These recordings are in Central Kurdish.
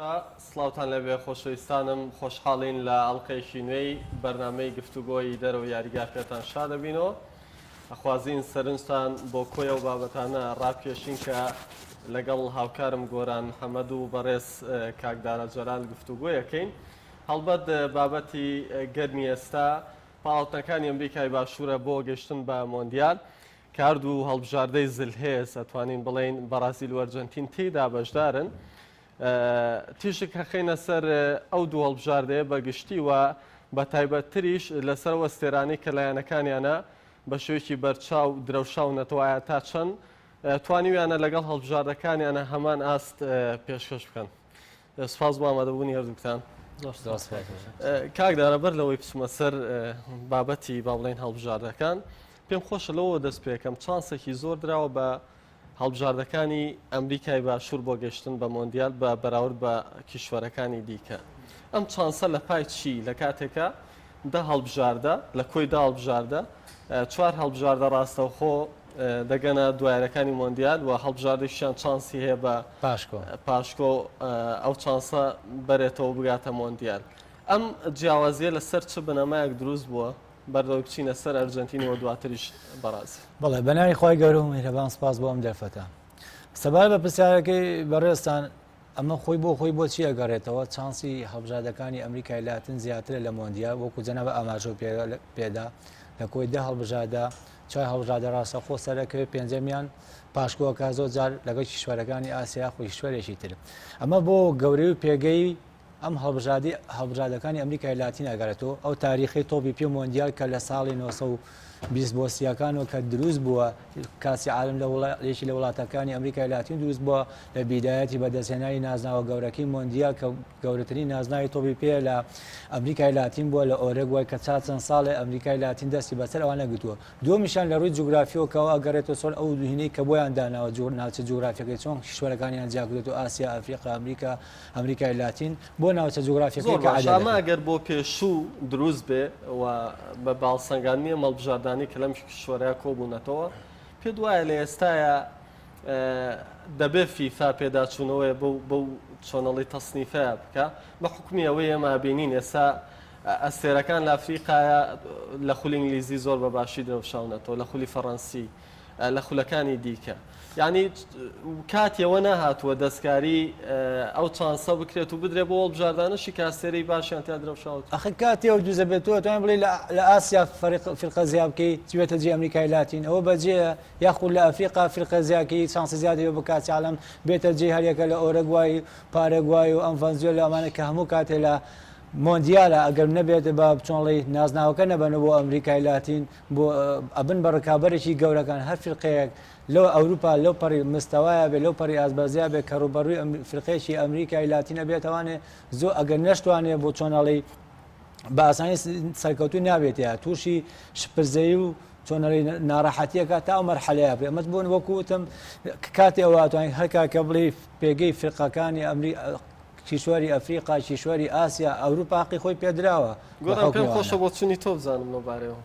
سڵاوتان لێبێ خۆشەویستانم خۆشحاڵین لە ئەڵقەیەکی نوێی بەرنامەی گفتوگۆی دەرەوەی یاریگا پێتان شا دەبینەوە ئەخوازین سەرنجتان بۆ کۆی ئەو بابەتانە ڕابکێشین کە لەگەڵ هاوکارم گۆران محەمەد و بەڕێز کاک دارا جەلال گفتوگۆیەکەین هەڵبەت بابەتی گەرمی ئێستا پاڵاوتنەکانی ئەمریکای باشوورە بۆ گەشتن بە مۆندیال کە هەردوو هەڵبژاردەی زلهێز ئەتوانین بڵێین بەڕازیل و ئەرجەنتین تێیدا بەشدارن. تیشک هەخەینە سەر ئەو دوو هەڵبژاردەیە بە گشتی و بە تایبەتتریش لەسەر ئەو ئەستێرانەی کە لایەنەکانیانە بە شێوەیەکی بەرچاو درەوشاونەتەوە ئایا تا چەند توانیویانە لەگەڵ هەڵبژاردەکانیانە هەمان ئاست پێشکەش بکەن. سپاس بۆ ئامادەبوونی هەردووکتان. کاک دارا بەر لەوەی بچمە سەر بابەتی با بڵێین هەڵبژاردەکان پێم خۆشە لەوە دەست پێکەم چانسێکی زۆر دراوە بە هەڵبژاردەکانی ئەمریکای باشوور بۆ گەشتن بە مۆندیال بە بەراورد بە کیشوەرەکانی دیکە ئەم چانسە لە پای چی لە کاتێکە دە هەڵبژاردە لە کۆی دە هەڵبژاردە چوار هەڵبژاردە ڕاستەوخۆ دەگەنە دوایەکانی مۆندیال و هەڵبژاردێکیان چانسی هەیە بە پاشکۆ پاشکۆ ئەو چانسە بەرێتەوە بگاتە مۆندیال ئەم جیاوازیە لەسەر چ بنەمایەک دروست بووە بەردەوەی بچینە سەر ئەرجەنتین و دواتریش بەڕازیل. بەڵێ بەناوی خوای گەورە و میهرەبان سپاس بۆ ئەم دەرفەتە. سەبارەت بە پرسیارەکەی بەڕێزتان ئەمە خۆی بۆ خۆی بۆچی ئەگەڕێتەوە چانسی هەڵبژاردەکانی ئەمریکای لاتن زیاترە لە مۆندیال وەکو جەنابە ئاماژەو پێدا لە کۆی دە هەڵبژاردە چوار هەڵبژاردە ڕاستەخۆ سەرەکەوێت پێنجەمیان پاشکۆکە زۆر جار لەگەڵ کیشوەرەکانی ئاسیا خۆ کیشوەرێکی تر ئەمە بۆ گەورەی و پێگەی ئەم هەڵبژاردەی هەڵبژاردەکانی ئەمریکای لاتین ئەگەڕێتەوە ئەو تاریخەی تۆپی پێ مۆندیال کە لە ساڵی 920 بۆ سیەکانەوە کە دروست بووە کاسی عالم لە یەکی لە وڵاتەکانی ئەمریکای لاتین دروست بووە لە بیدایەتی بەدەستهێنانی نازناوە گەورەکەی مۆندیال کە گەورەترین نازناوی تۆپی پێ لە ئەمریکای لاتین بووە لە ئۆرەگوای کە چا چەند ساڵێ ئەمریکای لاتین دەستی بەسەر ئەوانە گرتووە دووەمیشیان لە ڕووی جوگرافیەوە کە ئەگەڕێتەوە چۆن ئەو دوهینەی کە بۆیان داناوە ناوچە جوگرافیەکەی چۆن کیشوەرەکانیان جیاکردۆتەوە ئاسیا ئەفریقا ئەمریکا ئەمریکای لاتین بۆ ناوچە جوگرافیەکەی زۆر کە باشە عەدە ئەمە دەکەن. ئەگەر بۆ پێشوو دروست بێ و بە باڵسەنگاندنی ئەم هەڵبژاردانەی کە لەم کیشوەرە کۆبوونەتەوە پێت وایە لە ئێستایا دەبێ فیفا پێداچوونەوەیە بەو بەو چۆنەڵی تەسنیفەیە بکا بە حوکمی ئەوەی ئێمە ئەبینین ئێستا ئەستێرەکان لە ئەفریقایا لە خولی ئینگلیزی زۆر بە باشی درەوشاونەتەوە لە خولی فەڕەنسی لە خولەکانی دیکە یعنی کاتی ئەوە نەهاتووە دەستکاری ئەو چانسە بکرێت و بدرێت بۆ هەڵبژاردانەشی کە ئەستێرەی باشیان تیا درەوشاوەتەوە. ئەخر کاتی ئەو دوزە بێت تۆ ئەتوانی بڵێی لە ئاسیا فیرقە زیا بکەی چ بێتە جێی ئەمریکای لاتین ئەوە بەجێیە یاخود لە ئەفریقا فیرقە زیاکەی چانسی زیادی بە کاسی عالەم بێتە جێی هەریەکە لە ئۆرەگوای پارەگوای و ئەم ڤەنزوێلا ئەمانە کە هەموو کاتێ لە مۆندیالە ئەگەر نەبێت بە چۆنڵی نازناوەکە نەبەنەوە بۆ ئەمریکای لاتین بۆ ئەبن بە ڕکابەرێکی گەورەکان هەر فیرقەیەک لەو ئەوروپا لەو پەڕی مستەوایا بێ لەو پەڕی ئاستبەرزیا بێ کە ڕووبەڕووی فیرقەیەکی ئەمریکای لاتین ئەبێتەوانێ زۆ ئەگەر نەشتوانێ بۆ چۆنەڵی بە ئاسانی سەرکەوتوو نابێت یا تووشی شپرزەیی و چۆنەڵی ناڕەحەتیەکە تا ئەو مەرحەلەیە بێ ئەمەت بۆن وەکو وتم کاتی ئەوە ئەتوانین هەر کاکە بڵێ پێگەی فیرقەکانی ئەمری کیشوەری ئەفریقا کیشوەری ئاسیا ئەوروپا حەقی خۆی پێدراوە بە گۆران پێم حوکمی خۆشە ئەوانە. بۆچوونی تۆ بزانم لەو بارەیەوە.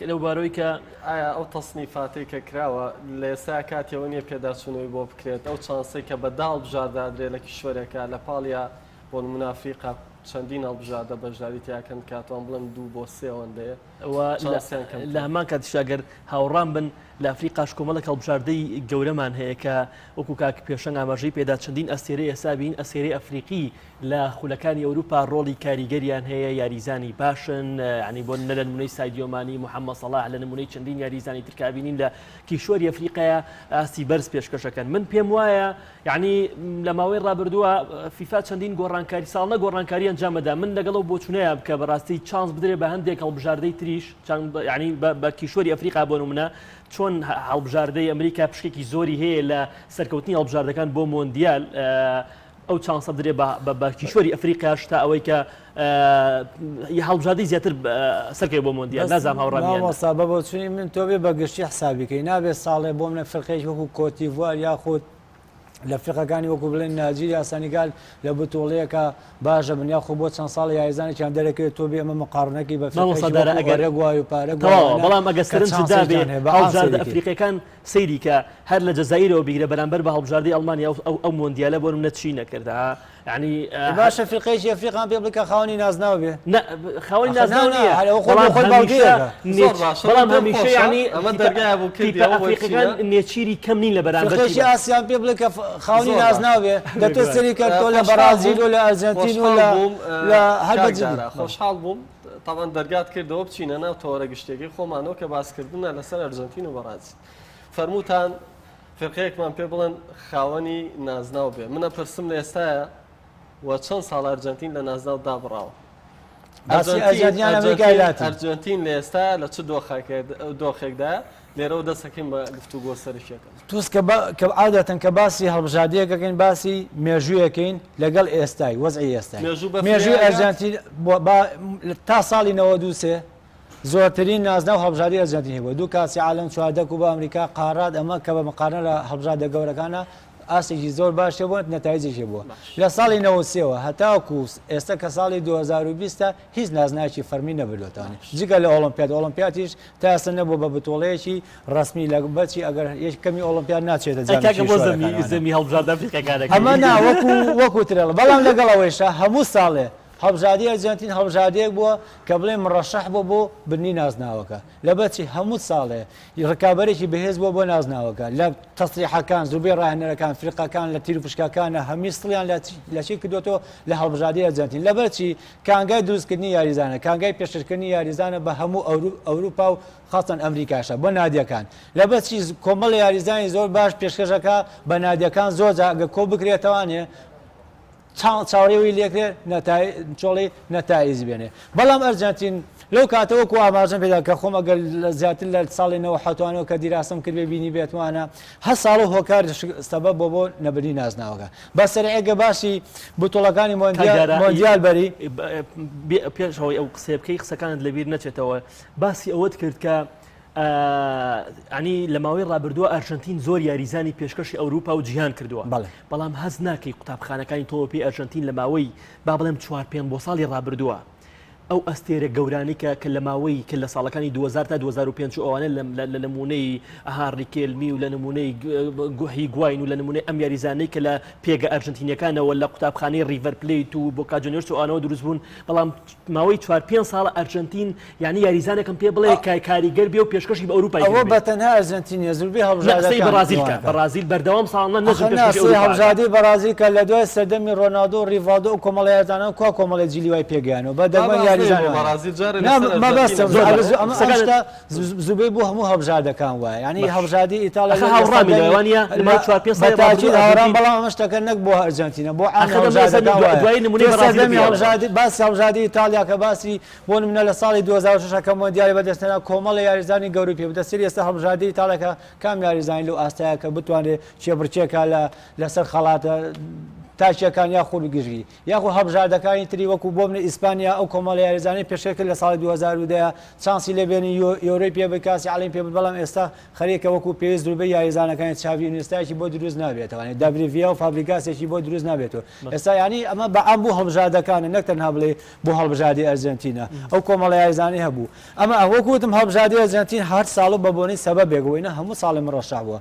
لەو بارەوەی کە. ئایا ئەو تەسنیفاتەی کە کراوە لە ئێستایا کاتی ئەوە نییە پێداچوونەوەی بۆ بکرێت ئەو چانسەی کە بە دە هەڵبژاردە ئەدرێ لە کیشوەرێکا لە پاڵیا بۆ نموونە ئەفریقا چەندین هەڵبژاردە بەشداری تیا کەن کە ئەتوان بڵێم دوو بۆ سێ ئەوەندەیە و چانسیان لە کەمترە. هەمان کاتیشدا گەر هاوڕام بن لە ئەفریقاش کۆمەڵێک هەڵبژاردەی گەورەمان هەیە کە وەکو کاک پێشەنگ ئاماژەی پێدا چەندین ئەستێرەی ئێستا بین ئەستێرەی ئەفریقی لە خولەکانی ئەوروپا ڕۆڵی کاریگەریان هەیە یاریزانی باشن یانی بۆ نمونە لە نمونەی سادیۆ مانی محەممەد سەڵاح لە نمونەی چەندین یاریزانی تر کە ئەبینین لە کیشوەری ئەفریقایا ئاستی بەرز پێشکەشەکەن من پێم وایە یعنی لە ماوەی ڕابردووە فیفا چەندین گۆڕانکاری ساڵنە گۆڕانکاری ئەنجامەدا من لەگەڵ ئەو بۆچونەیە بکە بەڕاستی چانس بدرێ بە هەندێک هەڵبژاردەی تریش یعنی بە کیشوەری ئەفریقا بۆ نمونە چۆن هەڵبژاردەی ئەمریکا پشکێکی زۆری هەیە لە سەرکەوتنی هەڵبژاردەکان بۆ مۆندیال ئەو چانسە بدرێ بە کیشوەری ئەفریقاش تا ئەوەی کە هەڵبژاردەی زیاتر سەرکەوێ بۆ مۆندیال نازانم هاوڕام یان نا. مامۆستا بە بۆچوونی من تۆ بێ بە گشتی حسابی کەی نابێ ساڵێ بۆ منە فرقەیەکی وەکو کۆتیڤوار یاخود. لە فیقەکانی وەکو بڵێن ناجیریا سەنیگال لە بتوڵەیەکە باشە بن یاخۆ بۆ چەند ساڵ یاریزانێکیان دەرەکەوێت تۆ بێ ئەمە مقاڕنەکی بە مامۆستا فیقەیەکی دارا وەکو ئەگەر ئۆرەگوای و تەواوە پارەگوایانە بەڵام ئەگەر کە سەرنجت دابێ چانسێکیان هەیە بە عام هەڵبژاردە سەیری کەی. ئەفریقیەکان سەیری کە هەر لە جەزائیرەوە بیگرە بەرامبەر بە هەڵبژاردەی ئەڵمانیا ئەو ئەو ئەو مۆندیالە بۆ نمونە چی نەکرد ها یعنی ئێ باشە فیرقەیەکی ئەفریقان پێ بڵێ کە خاوەنی نازناو بێ؟ نا خاوەنی ئەخە نا نازناو نا نییە هەر ئەوە خۆی بۆ بەڵام خۆی هەمیشە بەڵگەیەکە. زۆر نێچ باشە بەڵام من پێم هەمیشە خۆشە یعنی ئەمە تیپە دەرگایە بوو تیپە کردیەوە بۆی ئەفریقیەکان بچینە نێچیری کەم نین لە بەرامبەر فیرقەیەکی تیپە ئاسیان پێ بڵێ کە خاوەنی زۆر باشە نازناو بێ دە تۆ بێگومان سەیری کە تۆ لە خۆشحاڵ بەڕازیل بووم و لە ئەرجەنتین و خۆشحاڵ لە بووم لە هەر بە کاک جدی دارا خۆشحاڵ بووم تاوان دەرگات کردەوە بچینە ناو تەوەرە گشتیەکەی خۆمانەوە کە باسکردنە لەسەر ئەرجەنتین و بەڕازیل فەرمووتان فیرقەیەکمان پێ بڵێن خاوەنی نازناو بێ من ئەپرسم لە ئێستایا و چەند ساڵ ئەرجەنتین لە نازناو دابڕاوە باسی ئەرجەنتین یان ئەمریکای لاتین؟ ئەرجەنتین لە ئێستا لە چ دۆخێکدا لێرەوە دەستەکەین بە گفتوگۆ سەرەکیەکە. توس کە کە عادەتەن کە باسی هەڵبژاردەیەک ئەکەین باسی مێژوویەکەین لەگەڵ ئێستای وەزعی ئێستای مێژوو بە مێژووی فریایە؟ ئەرجەنتین با تا ساڵی 93 زۆرترین نازناو هەڵبژاردەی ئەرجەنتین هەبووە، دوو کاسی عالەم، 14 کوبا ئەمریکا، قاڕات، ئەمە کە بە مقارنە لە هەڵبژاردە گەورەکانە ئاستێکی زۆر باش هەبووە، نەتایجێکی هەبووە. لە ساڵی 93 ەوە هەتاکو ئێستا کە ساڵی 2020 ە هیچ نازناوێکی فەرمی نەبردووەتەوە جگە لە ئۆڵۆمپیاد، ئۆڵۆمپیاتیش تا ئێستا نەبووە بە بتوڵەیەکی ڕەسمی لە بەچی ئەگەر یەک کەمی ئۆڵۆمپیاد ناچێتە ئەی جامی کاکە بۆ زەمی کیشوەرەکانەوە. زەمی هەڵبژاردە ئەفریقیەکان ئەمە ئەکەی؟ نا وەکو وەکو ترێڵ بەڵام لەگەڵ ئەوەیشا هەموو ساڵێ هەڵبژاردەی ئەرجەنتین هەڵبژاردەیەک بووە کە بڵێین مڕەشەح بووە بۆ بردنی نازناوەکە. لەبەرچی هەموو ساڵێ ڕکابەرێکی بەهێز بووە بۆ نازناوەکە. لە تەسریحەکان، زۆربەی ڕاهێنەرەکان، فیرقەکان، لە تیروپشکەکانە هەمی سڵیان لە چی کردووەتەوە؟ لە هەڵبژاردەی ئەرجەنتین. لەبەرچی کانگای دروستکردنی یاریزانە، کانگای پێشکەشکردنی یاریزانە بە هەموو ئەوروپا و خاستەن ئەمریکاشە بۆ نادیەکان. لەبەرچی کۆمەڵی یاریزانی زۆر باش پێشکەش ئەکا بە نادیەکان زۆر جار ئەگەر کۆ بکرێتەوانێ چاوەڕێی لێکرێ چۆڵی نەتائیج بێنێ بەڵام ئەرجەنتین لەو کاتە وەکو ئاماژەم پێدا کە خۆم ئەگەر زیاتر لە ساڵی 97ەوە کە دیراسەم کردێ بینی بێتوانە هە ساڵ و هۆکار سەبەب بۆ بۆ نەبرنی نازناوەکە بە سەرعێگە باسی بتوڵەکانی مۆندیال بەری پێش ئەوەی ئەو قسەیە بکەی قسەکانت لەبیر نەچێتەوە باسی ئەوەت کرد کە ینی لە ماوەی ڕابردووە ئەرژەنتین زۆر یاریزانی پێشکەشی ئەوروپا و جیهان کردووە بەڵام هەست ناکەی قوتابخانەکانی تۆپی ئەرژەنتین لە ماوەی با بڵێم چوار پێنج بۆ ساڵی ڕابردووە ئەو ئەستێرە گەورانەی کە کە لە ماوەی کە لە ساڵەکانی 2000 تا 2005 و ئەوانە لە لە نمونەی ئەها ڕیکێلمی و لە نمونەی هیگواین و لە نمونەی ئەم یاریزانەی کە لە پێگە ئەرژەنتینیەکانەوە لە قوتابخانەی ڕیڤەر پلەیت و بۆکا جۆنیۆرس و ئەوانەوە دروست بوون بەڵام ماوەی چوار پێنج ساڵە ئەرجەنتین یانی یاریزانێکم پێ بڵێ کە کاریگەر بێ و پێشکەشی بە ئەوروپای ئەوە کردبێ. بە تەنها ئەرجەنتین نیە زوربەی نە قسەی هەڵبژاردەکان بەڕازیل کە وانکە. بەڕازیل بەردەوام ساڵانە نەجم ئەخە نا پێشکەشی سەی ئەوروپا ئەکات. هەڵبژاردەی بەڕازیل کە لە دوای سەردەمی ڕۆناڵدۆ و ڕیڤاڵدۆ ئەو کۆمەڵە یاریزانانە کوا کۆمەڵێ جیلی وای پێگەیانەوە بە با دەگمەن باس نەیە یاریزان بۆ وایە. بەڕازیل جارێ نا لەسەر ئەرجەنتین مەبەستم زۆر ئەگەر باشە زوو ئەمە ئەم قسەکانت شتە زوبەی بۆ هەموو هەڵبژاردەکان وایە یانی باش هەڵبژاردەی ئیتاڵیا ئەخە لە هاوڕامی سەردەمی لەوانیە لە لە ماوەی چوار پێنج بە ساڵی تاکید ڕابردوو هاوڕام ئەرجەنتین بەڵام ئەمە شتەکە نەک بۆ ئەرجەنتینە بۆ عامی ئەخە دەمەوێ سەر هەڵبژاردەکان وایە دوایی نمونەی تۆ بەڕازیلت سەردەمی بێڵێ. هەڵبژاردەی باسی هەڵبژاردەی ئیتاڵیا کە باسی بۆ نمونە لە ساڵی 2006 کە مۆندیالی بەدەستهێنا کۆمەڵێ یاریزانی گەورەی پێ بوو دەستی ئێستا هەڵبژاردەی ئیتاڵیا کە کام یاریزانی لەو ئاستایە کە بتوانێت کێبڕکێکا لە لەسەر خەڵاتە تاکیەکان یاخود گشتی یاخود هەڵبژاردەکانی تری وەکو بۆ منە ئیسپانیا ئەو کۆمەڵە یاریزانەی پێشکەش کرد لە ساڵی 2010 چانسی لێ بێنی یۆرۆی پێ برد کاسی عالەمی پێ برد بەڵام ئێستا خەریکە وەکو پێویست زوربەی یاریزانەکانی چاڤی ئینێستایەکی بۆ دروست نابێتەوە یانی داڤید ڤیا و فابریگاسێکی بۆ دروست نابێتەوە ئێستا یانی ئەمە بە عام بۆ هەڵبژاردەکانە نەک تەنها بڵێ بۆ هەڵبژاردەی ئەرجەنتینە ئەو کۆمەڵە یاریزانەی هەبوو ئەمە وەکو وتم هەڵبژاردەی ئەرجەنتین هەر ساڵ و بە بۆنەی سەبەبێک وەینە هەموو ساڵێ مڕەشەح بووە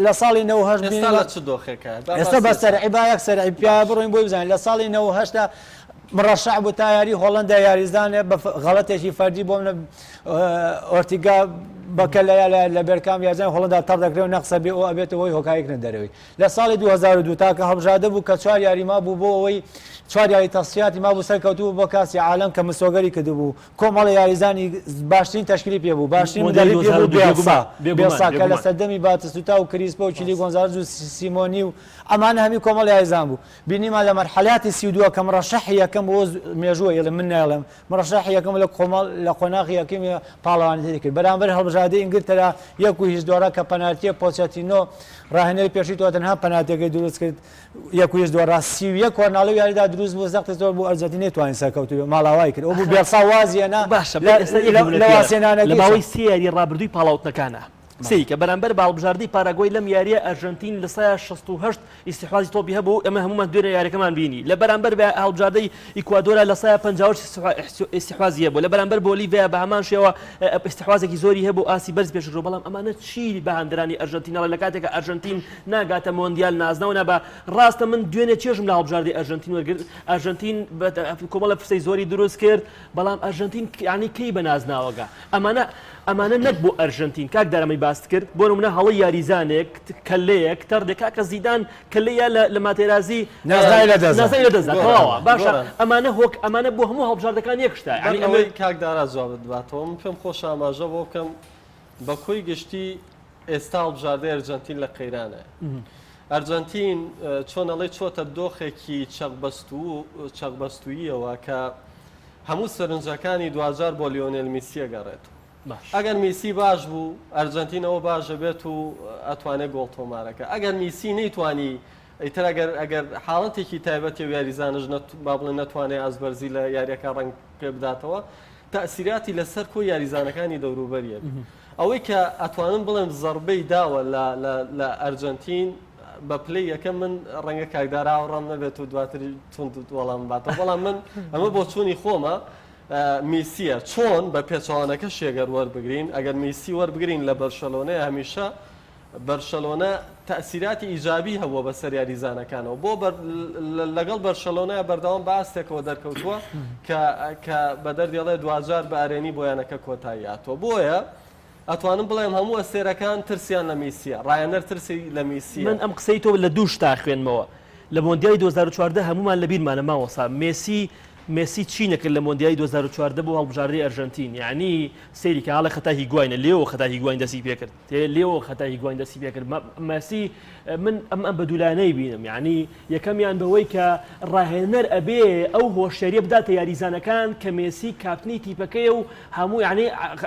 لە ساڵی 98 ئێستا بینیوە لە چ دۆخێکە با ئێستا باسی بە ئێستا سەرعی با یەک سەرعی پیاوە باش بڕۆین بۆی بزانین لە ساڵی 98 دا مڕەشەح بوو تا یاری هۆڵەندا یاریزانێ بە غەڵەتێکی فەردی بۆ منە ئۆرتیگا بەکە لە لە بێرکام یاریزانی هۆڵەندا تەڕ دەکرێ و نەقسە بێ ئەو ئەبێتە هۆی هۆکارێک دەرەوەی لە ساڵی 2002 تاکە هەڵبژاردە بوو کە چوار یاری مابوو بۆ ئەوەی چوار یاری تەسفیاتی مابوو سەرکەوتوو بۆ کاسی عالەم کە مسۆگەری کردبوو کۆمەڵە یاریزانی باشترین تەشکیلی پێ بوو باشترین مۆندیالی مدەریب پێ بوو 2002 بێلسا بێگومان بێگومان بێلسا کە لە بێگومان سەردەمی باتستوتا و کریسپۆ و چیلی ڕاست گۆنزالز و سیمۆنی و ئەمانە هەمی کۆمەڵ یاریزان بوو بینیمان لە مەرحەلاتی 32 کە مڕەشەحی یەکەم بۆ مێژووە یڵێ من نایڵێم مڕەشەحی یەکەم لە کۆمەڵ لە قۆناغی یەکەمی پاڵەوانێتی کرد بەرامبەر هەڵبژاردەی ئینگلتەرا یەک و هیچ دۆڕا کە پەنارتیە پۆچەتینۆ ڕاهێنەری پێشووی تۆتنهام پەنارتیەکەی دروست کرد یەک و هیچ دۆڕا 31 کۆرناڵ لەو یاریدا دروست بوو زەختی زۆر بوو ئەرجەنتین نەیتوانی سەرکەوتوو بێت ماڵاوایی کرد ئەو بوو ئەخە بێلسا وازی هێنا باشە لە ئێستا یەک لە نمونەت لە پێ لە وازهێنانەکەیشا ماوەی سێ یاری ڕابردووی پاڵاوتنەکانە. سەیرکە بەرامبەر بە هەڵبژاردەی پاراگوای لەم یارییە ئەرژەنتین لە سایە 68 ئیستحوازی تۆپی هەبوو ئەمە هەموومان دوێنێ یاریەکەمان بینی لە بەرامبەر بە هەڵبژاردەی ئیکوادۆرا لە سایە 58 ئیستحوازی هەبوو لە بەرامبەر بۆلیڤیا بە هەمان شێوە ئیستحوازێکی زۆری هەبوو ئاسی بەرز پێشکردووە بەڵام ئەمانە چی بە هاندەرانی ئەرژەنتین ئەڵێ لە کاتێکە ئەرژەنتین ناگاتە مۆندیال نازناو نابا ڕاستە من دوێنێ چێژم لە هەڵبژاردەی ئەرژەنتین وەرگرت ئەرژەنتین کۆمەڵە فرسەی زۆری دروست کرد بەڵام ئەرژەنتین یانی کەی بە نازناوەگە ئەمانە ئەمانە نەک بۆ ئەرژەنتین کاک دارەمەی باست کرد بۆ نمونە هەڵەی یاریزانێک کەلەیەک تەڕدێک کاکە زیدان کەلەیە لە ماتێرازی نازناوی لە دەست نازناوی لە دەستدا تەواوە باشە ئەمانە هۆک ئەمانە بۆ هەموو هەڵبژاردەکان یەک شتە یعنی ئەمەی کاک دارا جوابت باتەوە من پێم خۆشە ئاماژە بۆ بکەم بە کۆی گشتی ئێستا هەڵبژاردەی ئەرجەنتین لە قەیرانە ئەرجەنتین چۆن ئەڵێ چۆتە دۆخێکی چەقبەستوو چەقبەستووییەوە کە هەموو سەرنجەکانی دواجار بۆ لیۆنێل میسی ئەگەڕێت. ئەگەر میسی باش بوو ئەرجەنتین ئەوە باش ئەبێت و ئەتوانێت گۆڵ تۆمارەکە. ئەگەر میسی نەیتوانی ئیتر ئەگەر ئەگەر حاڵەتێکی تایبەتی و یاریزانش با بڵێن نەتوانێت ئاست بەرزی لە یاریەکە ڕەنگ پێ بداتەوە تەئسیراتی لەسەر کۆی یاریزانەکانی دەوروبەری ئەبێت. ئەوەی کە ئەتوانم بڵێم زەڕبەی داوە لە لە لە ئەرجەنتین بە پلەی یەکەم من ڕەنگە کاک دارا هاوڕام نەبێت و دواتر توند وەڵام باتەوە بەڵام من ئەمە بۆچوونی خۆمە میسیە چۆن بە پێچەوانەکە شێگەر وەربگرین ئەگەر میسی وەربگرین لە بەرشەلۆنەیە هەمیشە بەرشەلۆنە تەئسیراتی ئیجابی هەبووە بەسەر یاریزانەکانەوە بۆ لەگەڵ بەرشەلۆنە بەردەوام بە ئاستێکەوە دەرکەوتووە کە کە بە دەردێڵێ دواجار بە ئەرێنی بۆ یانەکە کۆتایی هاتووە بۆیە ئەتوانم بڵێم هەموو ئەستێرەکان ترسیان لە میسیە ڕایەنەر ترسی لە میسیە. من ئەم قسەی تۆ لە دوو شتا خوێنمەوە لە مۆندیالی 2014 هەموومان لە بیرمانە مامۆستا مێسی مێسی چی نەکرد لە مۆندیالی 2014 بۆ هەڵبژاردەی ئەرژەنتین یعنی سەیری کە هەڵە خەتا هیگواینە لێوە خەتا هیگواین دەستی پێکرد لێوە خەتا هیگواین دەستی پێکرد مێسی من ئەم ئەم بە دوولایەنەی بینم یعنی یەکەمیان بەوەی کە ڕاهێنەر ئەبێ ئەو هۆشیاریە بداتە یاریزانەکان کە مێسی کاپتنی تیپەکەیە و هەموو یعنی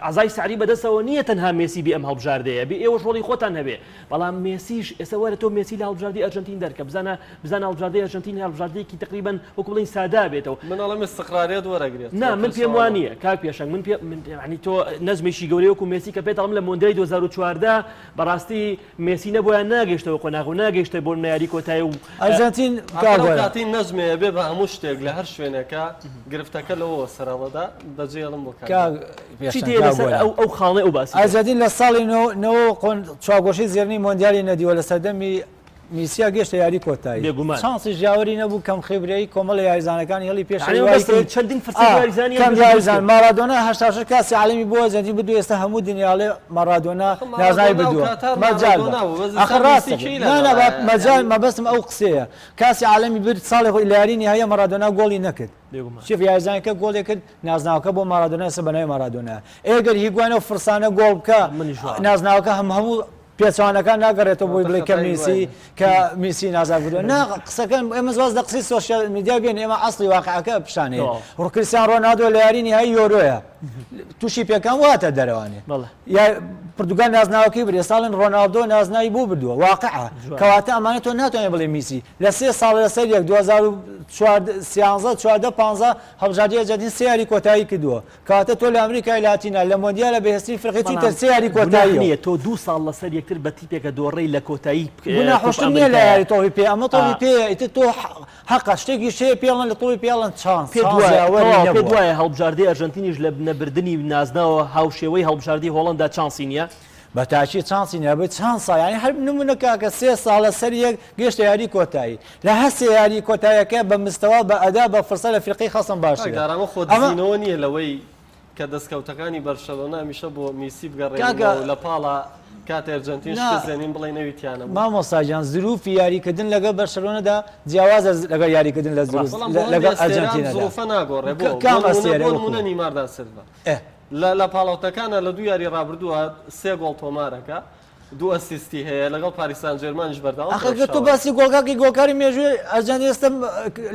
عەزای سەعری بەدەستەوە نییە تەنها مێسی بێ ئەم هەڵبژاردەیە بێ ئێوەش ڕۆڵی خۆتان هەبێ بەڵام مێسیش ئێستا وەرە تۆ مێسی لە هەڵبژاردەی ئەرجەنتین دەرکە بزانە بزانە هەڵبژاردەی ئەرجەنتین هەڵبژاردەیەکی تقریبا وەکو بڵێین سادا بێتەوە. من ئەڵێم ئیستقراریەت وەرەگرێت. نا من پێم وا نییە کاک پێشەنگ من پێ من یعنی تۆ نەجمێکی گەورەی وەکو مێسی کە پێت ئەڵێم لە مۆندیالی 2014 بەڕاستی مێسی نەبووە ناگەیشتەوە قۆناغ و ناگەیشتە بۆ یاری کۆتایی و ئەرجەنتین کاک گۆران. کاتی نەجمێ ئەبێ بە هەموو شتێک لە هەر شوێنێکە گرفتەکە لەوەوە سەرهەڵدەدا بەجێڵم بۆ کاک کاک گۆران. چی پێشەنگ تێ کاک لەسەر گۆران. ئەو ئەو خاڵەی ئەو باسی کرد. ئەرجەنتین لە ساڵی نۆ نەوە قۆن چوارگۆشەی زێڕینی مۆندیالی نەدیوە لە سەردەمی میسیا گەشتە یاری کۆتایی بێگومان. چانسیش یاوەری نەبوو کەم خیبرەی کۆمەڵی یاریزانەکانی هێڵی یعنی پێشەوەی وای مەبەستم کرد چەندین فرسەت ئا یاریزانیان کەم پێش دروست یاریزان کرد. مارادۆنا 86 کاسی عالەمی بۆ ئەرجەنتین بردووە ئێستا هەموو دنیا ئەڵێ مارادۆنا ئاخە نازناوی مارادۆنا ئەو بردووە کاتە مەجال بە مارادۆنا بوو بەس ئاخە ئێستا میسی ڕاستە کێی نا نا با لەگەڵایە مەجال یانی مەبەستم ئەو قسەیە کاسی عالەمی برد ساڵێ خۆی لە یاری نیهاییە مارادۆنا گۆڵی نەکرد بێگومان. چیف یاریزانەکە گۆڵێ کرد نازناوەکە بۆ مارادۆنا ئێستا بەناوی مارادۆنایە ئێگەر هیگواین ئەو فرسانە گۆڵ بکا منیش وا. نازناوەکە هەم هەموو پێچەوانەکان ناگەڕێتەوە بۆی بڵێ کە خەتای میسی دوای. کە میسی نازار بردووە نا قسەکەن ئێمە واز لە قسەی سۆشیال میدیا بێن ئێمە ئەسڵی واقعەکە پیشانەیە تەواو. ڕ کریستیان ڕۆنالدۆ لە یاری نیهایی یۆرۆیە تووشی پێکان واتە دەرەوانێ بەڵێ. یا پرتوگال نازناوەکەی برد ئێستا ئەڵێن ڕۆناڵدۆ نازناوی بۆ بردووە واقعە جوان. کەواتە ئەمانە تۆ ناتوانێت بڵێ میسی لە سێ ساڵ لەسەر یەک 2014 13 14 15 هەڵبژاردەی ئەرجەنتین سێ یاری کۆتایی کردووە کەواتە تۆ لە ئەمریکای لاتینا لە مۆندیالە بەهێزترین فرقەی چوویتە بەڵام سێ یاری گوناح کۆتاییەوە. نییە تۆ دوو ساڵ لەسەر یەکتر بە تیپێکە دۆڕێی لە کۆتایی گوناح کۆپا شتم نییە لە ئەمریکایە. یاری تۆپی پێ ئەمە تۆپی ئا. پێیە ئیتر تۆ حەقە شتێکیش هەیە پێڵن لە تۆپی پێڵن چانس پێت چانس وایە یاوەری تەواو پێت نەبووە. وایە هەڵبژاردەی ئەرژەنتینیش لە نەبردنی نازناوە هاوشێوەی هەڵبژاردەی هۆڵەندا چانسی نییە؟ بە تاکید چانسی نییە بە چانسە یانی هەر نمونە کاکە سێ ساڵ لەسەر یەک گەشتە یاری کۆتایی لە هەر سێ یاری کۆتایەکە بە مستەوا بە ئەدا بە فرسە لە فیرقەی خەسم کاک باشترە دارا ئەمە خۆ ئەمە دزینەوە نییە لەوەی کە دەستکەوتەکانی بەرشەلۆنە هەمیشە بۆ میسی کاکە بگەڕێنینەوە و لە پاڵا کاتێ ئەرجەنتین نا شکست دێنین بڵێین ئەوی تیا نەبوو. مامۆستا گیان زروفی یاریکردن لەگەڵ بەرشەلۆنەدا جیاوازە لەگەڵ یاریکردن لە زروف بەڵام بۆ هەندێ لەگەڵ ئەستێرە ئەم ئەرجەنتینەدا زروفە ناگۆڕێ بۆ بۆ کام نمونە ئەستێرە بۆ وەکو نمونە نیمار دا سیلڤا ئێ. لە لە پاڵاوتەکانا لە دوو یاری ڕابردووە سێ گۆڵ تۆمارەکا دوو assist ی هەیە لەگەڵ پاریس سان جێرمانیش بەردەوام ئاخر گەر تۆ درەوشاوەیە. باسی گۆڵکاکی گۆڵکاری مێژووی ئەرجەنتین ئێستا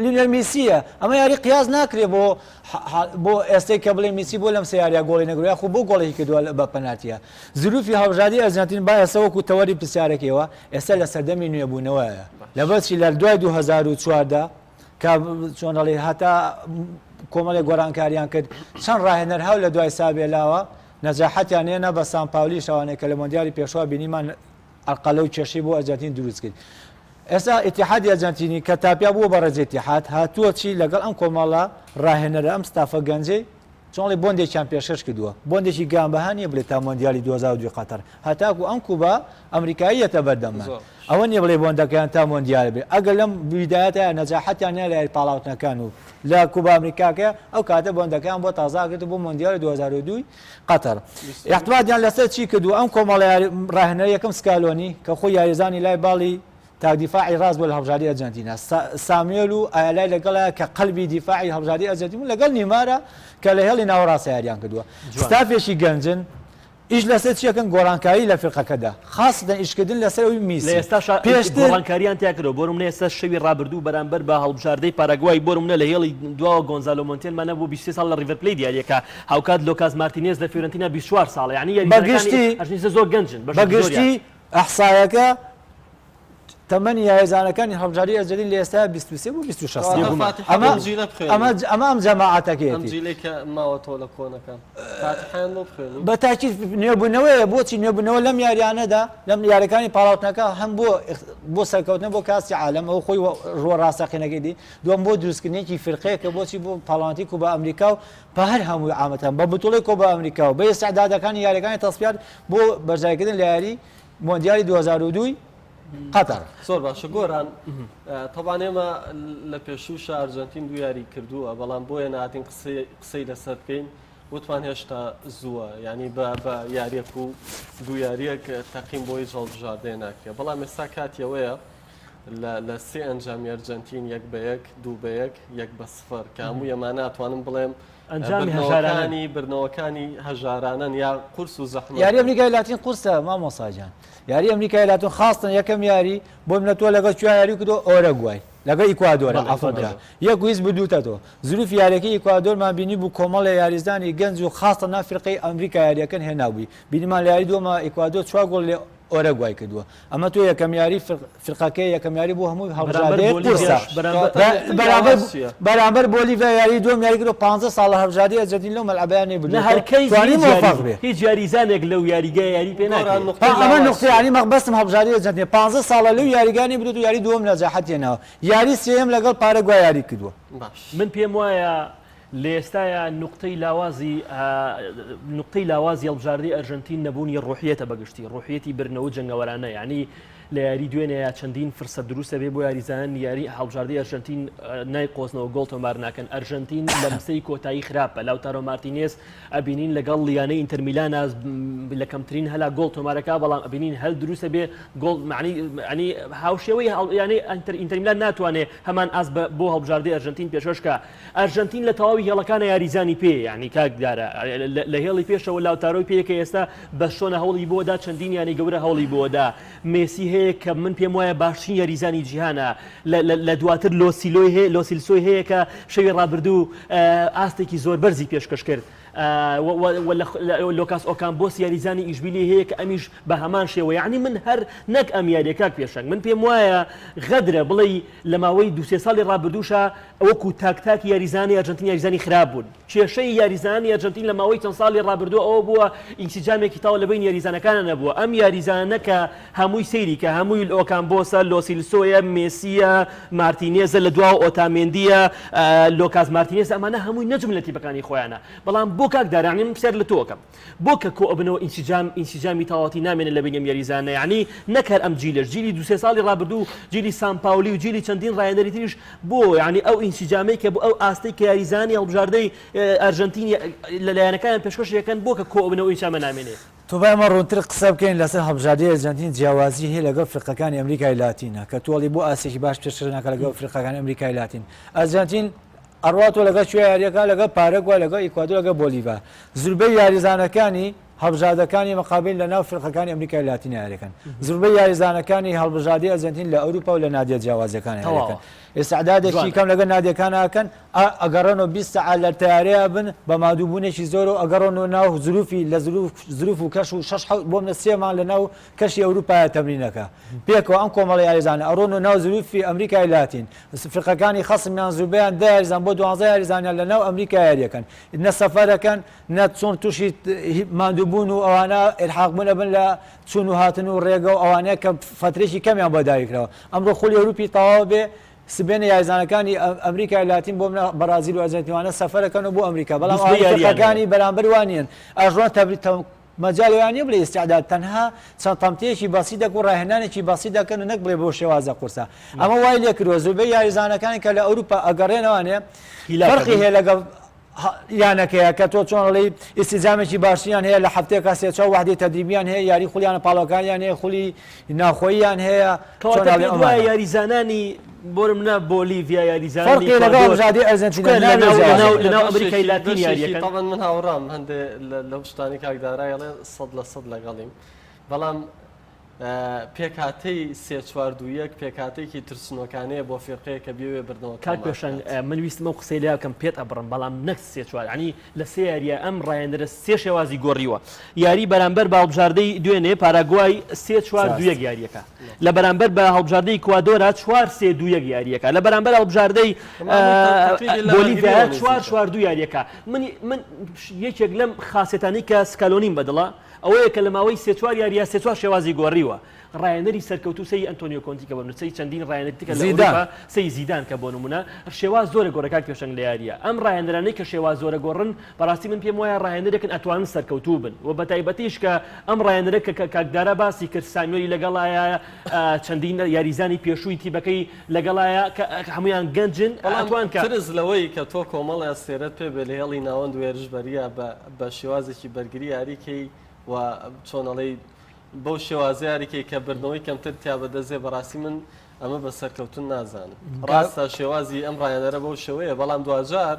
لیونێل میسیە ئەمە یاری قیاس ناکرێ بۆ بۆ ئێستەی کە بڵێ میسی بۆ لەم سێ یاریە گۆڵی نەگرو یاخو بۆ گۆڵێکی کردووە بە پەناتیە زروفی هەڵبژاردەی ئەرجەنتین با ئێستا وەکو تەوەری پرسیارەکەیەوە ئێستا لە سەردەمی نوێبوونەوەیە لەبەرچی لە دوای 2014 کە چۆن دەڵێ هەتا کۆمەڵێک گۆڕانکاریان کرد چەند ڕاهێنەر هاو لە دوای سابێلاوە. نەجاحەتیان هێنا بە سامپاولیش ئەوانەی کە لە مۆندیالی پێشوە بینیمان عەرقەلە و کێشەی بۆ ئەرجەنتین دروست کرد. ئێستا ئیتیحادی ئەرجەنتینی کە تاپیا بووە بە ڕێزی ئیتیحاد هاتووە چی لەگەڵ ئەم کۆمەڵە ڕاهێنەرە ئەم ستافە گەنجەی چۆنڵی بۆندێکیان پێشکەش کردووە بۆندێکی گرانبەها نییە بڵێ تا مۆندیالی 2002 قەتەر هەتاکو ئەم کوبا ئەمریکایی یەتە بەردەممان ئەوە نییە بڵێ بۆندەکەیان تا مۆندیال بێ ئەگەر لەم بیدایەتە نەجاحەتیان نیە لە یاری پاڵاوتنەکان و لە کوبا ئەمریکاکە ئەو کاتە بۆندەکەیان بۆ تازە ئەکرێت بۆ مۆندیالی 2002 قەتەر اعتمادیان لەسەر چی کردووە ئەم کۆمەڵە ڕاهێنەر یەکەم سکالۆنی کە خۆی یاریزانی لای باڵی تاک دیفاعی ڕاست بووە لە هەڵبژاردەی ئەرجەنتینا ساموێل و ئایالای لەگەڵە کە قەلبی دیفاعی هەڵبژاردەی ئەرجەنتین بوون لەگەڵ نیمارە کە لە هێڵی ناوەڕاست یاریان کردووە ستافێکی گەنجن ئیش لەسەر چیەکەن گۆڕانکاری لە فیرقەکەدا خاستەن ئیشکردن لەسەر ئەوی میسی لە ئێستاشا پێشتر گۆڕانکاریان تیا کردوە بۆ نمونە ئێستا شەوی ڕابردوو بەرامبەر بە هەڵبژاردەی پاراگوای بۆ نمونە لە هێڵی دواوە گۆنزالۆ مۆنتێلمان نەبوو 23 ساڵ لە ڕیڤەر پلەیت یاریەکە هاوکات لۆکاس مارتینێز لە فیۆرنتینا 24 ساڵە یعنی یاریزانەکانی بەگشتی ئەرجەنتین زۆر گەنجن بەشێکی زۆریان بەگشتی ئەحسایەکە تەمەنی یاریزانەکانی هەڵبژاردەی ئەرجەنتین لە ئێستا 23 بۆ 26 ساڵ کەواتە بێگومان. فاتیحە ئەمە ئەم جیلە بخوێنی ئەمە ئەمە ئەم ئەم جەماعەتەکەیەتی جیلەی کە ماوەتەوە لە کۆنەکان فاتیحەیان بۆ بخوێنی بە تاکید نوێبوونەوەیە بۆچی نوێبوونەوە لەم یاریانەدا لەم یاریەکانی پاڵاوتنەکە هەم بۆ بۆ سەرکەوتنە بۆ کاسی عالەم ئەو خۆی ڕووە ڕاستەقینەکەی دی دووەم بۆ دروستکردنێکی فرقەیە کە بۆچی بۆ پاڵاوانتی کوبا ئەمریکا و بە هەر هەمووی عامەتان بە بتوڵەی کۆبا ئەمریکا و بە ئیستعدادەکانی یاریەکانی تەسفیات بۆ بەشداریکردن لە یاری مۆندیالی 2002 قەتەر. زۆر باشە گۆران تەبان ئێمە لە پێشووشە ئەرجەنتین دوو یاری کردووە بەڵام بۆیە ناتین قسەی لەسەر بکەین وتمان هێشتا زووە ینی بە بە یاریەک و دوو یاریەک تەقیم بۆ هیچ هەڵبژاردەیە ناکرێت بەڵام ئێستا کاتیەوەیە لە سێ ئەنجامی ئەرجەنتین یەک بە یەک دوو بە یەک یەک بە سفر کە هەموو ئەمانە ناتوانم بڵێم ئەنجامی هەژارانەن. بردنەوەکانی بردنەوەکانی هەژارانەن یا قورس و زەحمەت یاری بوون. ئەمریکای لاتین قورسە مامۆستا گیان یاری ئەمریکای لاتین خاستن یەکەم یاری بۆ منە تۆ لەگەڵ کوێ یاری کردو ئۆرەگوای لەگەڵ ئیکوادۆرە بەڵێ عەفوم ئیکوادۆر. کە یەک و هیچ بردووتەتەوە زروفی یاریەکەی ئیکوادۆرمان بینی بوو کۆمەڵێ یاریزانی گەنج و خاستە ناو فیرقەی ئەمریکا یاریەکەن هێنابووی بینیمان لە یاری دووەما ئیکوادۆر چوار گۆڵ لێ ئۆرەگوای کردووە ئەمە تۆ یەکەم یاری فرقەکەی یەکەم یاری بۆ هەموو هەڵبژاردەیەک قورسە بەرامبەر بۆلیڤیا یاری دووەم یاری کردو 15 ساڵە هەڵبژاردەی ئەرجەنتین لەو مەلعەبەیان نەیبردووە توانی مۆفەق بێ هیچ یاریزانێک لەو یاریگای یاری پێ ناکرێت ئەمە نقطەی یانی مەبەستم هەڵبژاردەی ئەرجەنتین 15 ساڵە لەو یاریگا نەیبردووە یاری دووەم نەجاحەت هێناوە یاری سێیەم لەگەڵ پارەگوای یاری کردووە. من پێم وایە لە ئێستایا نوقتەی لاوازی نوقتەی لاوازی هەڵبژاردەی ئەرژەنتین نەبوونی ڕۆحیەتە بەگشتی ڕۆحیەتی بردنەوە جەنگەوەرانە یعنی لە یاری دوێنێ چەندین فرسە دروستە بێ بۆ یاریزانان یاری هەڵبژاردەی ئەرژەنتین نای قۆزنەوە گۆڵ تۆمار ناکەن ئەرژەنتین لە مسەی کۆتایی خراپە لاوتارۆ مارتینێز ئەبینین لەگەڵ یانەی ئینتەرمیلانا لە کەمترین هەلا گۆڵ تۆمارەکە بەڵام ئەبینین هەل دروستە بێ گۆڵ معنی ینی هاوشێوەی یانەی ئینتەرمیلان ناتوانێ هەمان ئاست بۆ هەڵبژاردەی ئەرژەنتین پێشکەشکە ئەرژەنتین لە تەواوی هێڵەکانە یاریزانی پێیە یانی کاک دارا لە هێڵی پێشەوە لاوتارۆی پێیە کە ئێستا بەرشلۆنە هەوڵی بۆ دا چەندین یانەی گەورە هەوڵی بۆ دا مێسی هەیە کە من پێم وایە باشترین یاریزانی جیهانە لە دواتر لۆسیلۆی هەیە لۆسیلسۆی هەیە کە شەوی ڕابردوو ئاستێکی زۆر بەرزی پێشکەش کرد لۆکاس ئۆکامبۆس یاریزانی ئیشبیلی هەیە کە ئەمیش بە هەمان شێوە یعنی من هەر نەک ئەم یاریە کاک پێشەنگ من پێم وایە غەدرە بڵێ لە ماوەی دوو سێ ساڵی ڕابردووشا وەکو تاک تاکی یاریزانانی ئەرجەنتین یاریزانی خراپ بوون. کێشەی یاریزانانی ئەرجەنتین لە ماوەی چەند ساڵی ڕابردوو ئەوە بووە ئینسجامێکی تەواو لە بەینی یاریزانەکانا نەبووە. ئەم یاریزانانە کە هەمووی سەیری کە هەمووی ئۆکامبۆسە، لۆسیلسۆیە، مێسییە، مارتینێزە، لە دواوە ئۆتامێندییە، لۆکاس مارتینێزە ئەمانە هەمووی نەجم لە تیپەکانی خۆیانە. بەڵام بۆ کاک دارا یانی من پرسیار لە تۆ ئەکەم. بۆ کە کۆ ئەبنەوە ئینسجام ئینسجامی تەواوەتی نامێنێ لە بەینی ئەم یاریزانانە یەعنی نەک هەر ئەم جیلەش جیلی دوو سێ ساڵی ڕابردوو جیلی سامپاولی و جیلی چەندین ڕاهێنەری تریش بۆ یەعنی ئەو ئینسجامەی کە بۆ ئەو ئاستەی کە یاریزانانی هەڵبژاردەی ئەرژەنتین لە لایەنەکانیان پێشکەشی ئەکەن بۆ کە کۆ ئەبنەوە ئینسجامە نامێنێ. تۆ با ئێمە ڕوونتر قسە بکەین لەسەر هەڵبژاردەی ئەرجەنتین جیاوازی هەیە لەگەڵ فیرقەکانی ئەمریکای لاتینە کە تۆ ئەڵێی بۆ ئاستێکی باش پێشکەش ناکات لەگەڵ فیرقەکانی ئەمریکای لاتین ئەرجەنتین ئەڕوا تۆ لەگەڵ کوێ یاریەکە لەگەڵ پارەگوای لەگەڵ ئیکوادۆر لەگەڵ بۆلیڤا زوربەی یاریزانەکانی. هەڵبژاردەکانی مقابل لە ناو فیرقەکانی ئەمریکای لاتین یاریەکەن. زوربەی یاریزانەکانی هەڵبژاردەی ئەرجەنتین لە ئەوروپا و لە نادیە جیاوازەکان یاریەکەن. تەواوە. ئیستعدادێکی جوانە. کەم لەگەڵ نادیەکان ئەکەن، ئەگەڕێنەوە 20 سەعات لە تەیارەیا بن بە مادووبوونێکی زۆرەوە ئەگەڕێنەوە ناو زروفی لە زروف زروف و کەش و شەش حەوت بۆ منە سێ مانگ لە ناو کەشی ئەوروپایە تەمرینەکە پێکەوە ئەم کۆمەڵە یاریزانە ئەڕۆنەوە ناو زروفی ئەمریکای لاتین فیرقەکانی خەسمیان زوربەیان دە یاریزان بۆ دوانزە یاریزانیان لە ناو ئەمریکا یاریەکەن نە سەفەرەکەن نە چۆن تووشی ماندووبوون و ئەوانە ئیرهاق بوون ئەبن لە چوون و هاتن و ڕێگە و ئەوانە کە فەترێکی کەمیان بۆ داریکراوە ئەمڕۆ خولی ئەوروپی تەواو بێ سبێنێ یاریزانەکانی ئەمریکای لاتین بۆ منە بەرازیل و ئەرجەنتینوانە سەفەرەکەن و بۆ ئەمریکا بەڵام دووسبەی ئەوانەی یاریان هەیە. فیرقەکانی بەرامبەر وانیەن ئەژڕۆن تەبری مەجالی وایان نیە بڵێ ئیستعداد تەنها چەند تەمتەیەکی بەسیت دەکەن و ڕاهێنانێکی بەسیت دەکەن و نەک بڵێ بۆ شێوازە قورسە ئەمە وای لێکردووە زۆربەی یاریزانەکانی کە لە ئەوروپا ئەگەڕێنەوانێ هیلاکە فەرقی بن. هەیە لەگەڵ یانەکەیە کە تۆ چۆن ئەڵێی ئیستیجامێکی باشتریان هەیە لە هەفتەیەکا سێ چوار وەحدەی تەدریبیان هەیە یاری خولیانە پاڵەوەکانیان هەیە خولی ناوخۆییان هەیە چۆن کەواتە ئەڵێ پێت وایە ئەمانە یاریزانانی بۆ نمونە بۆلیڤیا یاریزانانی فەرقی لەگەڵ ئیکوادۆر هەڵبژاردەی ئەرجەنتینە چونکە نابێ لەناو جیاواز لەناو بن. لەناو ئەمریکای بەشێکی لاتین بەشێکی یاریەکەن. تەبعەن من هاوڕام هەندێ لەو شتانەی کاک دارا ئەڵێ 100% لەگەڵیم بەڵام پێکهاتەی سێ چوار دوو یەک پێکهاتەیەکی ترسنۆکانەیە بۆ فیرقەیەک کە بیەوێ بردنەوە کاک تۆمار پێشەنگ بکات. من ویستم ئەو قسەی لیا بکەم پێت ئەبڕم بەڵام نەک سێ چوار یانی لە سێ یاریە ئەم ڕایەنەرە سێ شێوازی گۆڕیوە یاری بەرامبەر بە هەڵبژاردەی دوێنێ پاراگوای سێ چوار دوو یەک یاریەکە لە بەرامبەر بە هەڵبژاردەی ئیکوادۆرا چوار سێ دوو یەک یاریەکە لە بەرامبەر هەڵبژاردەی بۆلیڤیا چوار چوار دوو یاریەکە من من یەکێک لەم خاصێتانی کە سکالۆنیم بەدڵە ئەوەیە کە لە ماوەی سێ چوار یارییا سێ چوار شێوازی گۆڕیوە. ڕاهێنەری سەرکەوتوو سەیری ئەنتۆنیۆ کۆنتی کە بۆ نمونە سەیری چەندین ڕاهێنەری تر کە لە زیدان. ئەوروپا سەیری زیدان کە بۆ نمونە شێواز زۆرە گۆڕێ کاک پێشەنگ لە یارییە. ئەم ڕاهێنەرانەی کە شێواز زۆرە گۆڕن بەڕاستی من پێم وایە ڕاهێنەرێکن ئەتوانن سەرکەوتوو بن و بەتایبەتیش کە ئەم ڕاهێنەرە کە کاک دارا باسی کرد سامیۆلی لەگەڵایە چەندین یاریزانی پێشووی تیپەکەی لەگەڵایە کە هەموویان گەنجن بەڵام ئەتوان کە ترس لەوەی کە تۆ کۆمەڵێ ئەستێرەت پێ بێ لە هێڵی ناوەند و هێرشبەرییە بە بە شێوازێکی بەرگری یاری کەی و چۆن ئەڵێی بەو شێوازە یاری کەی کە بردنەوەی کەمتر تیا بەدەست دێ بەڕاستی من ئەمە بە سەرکەوتن نازانم ڕاستە شێوازی ئەم ڕاهێنەرە بەو شێوەیە بەڵام دواجار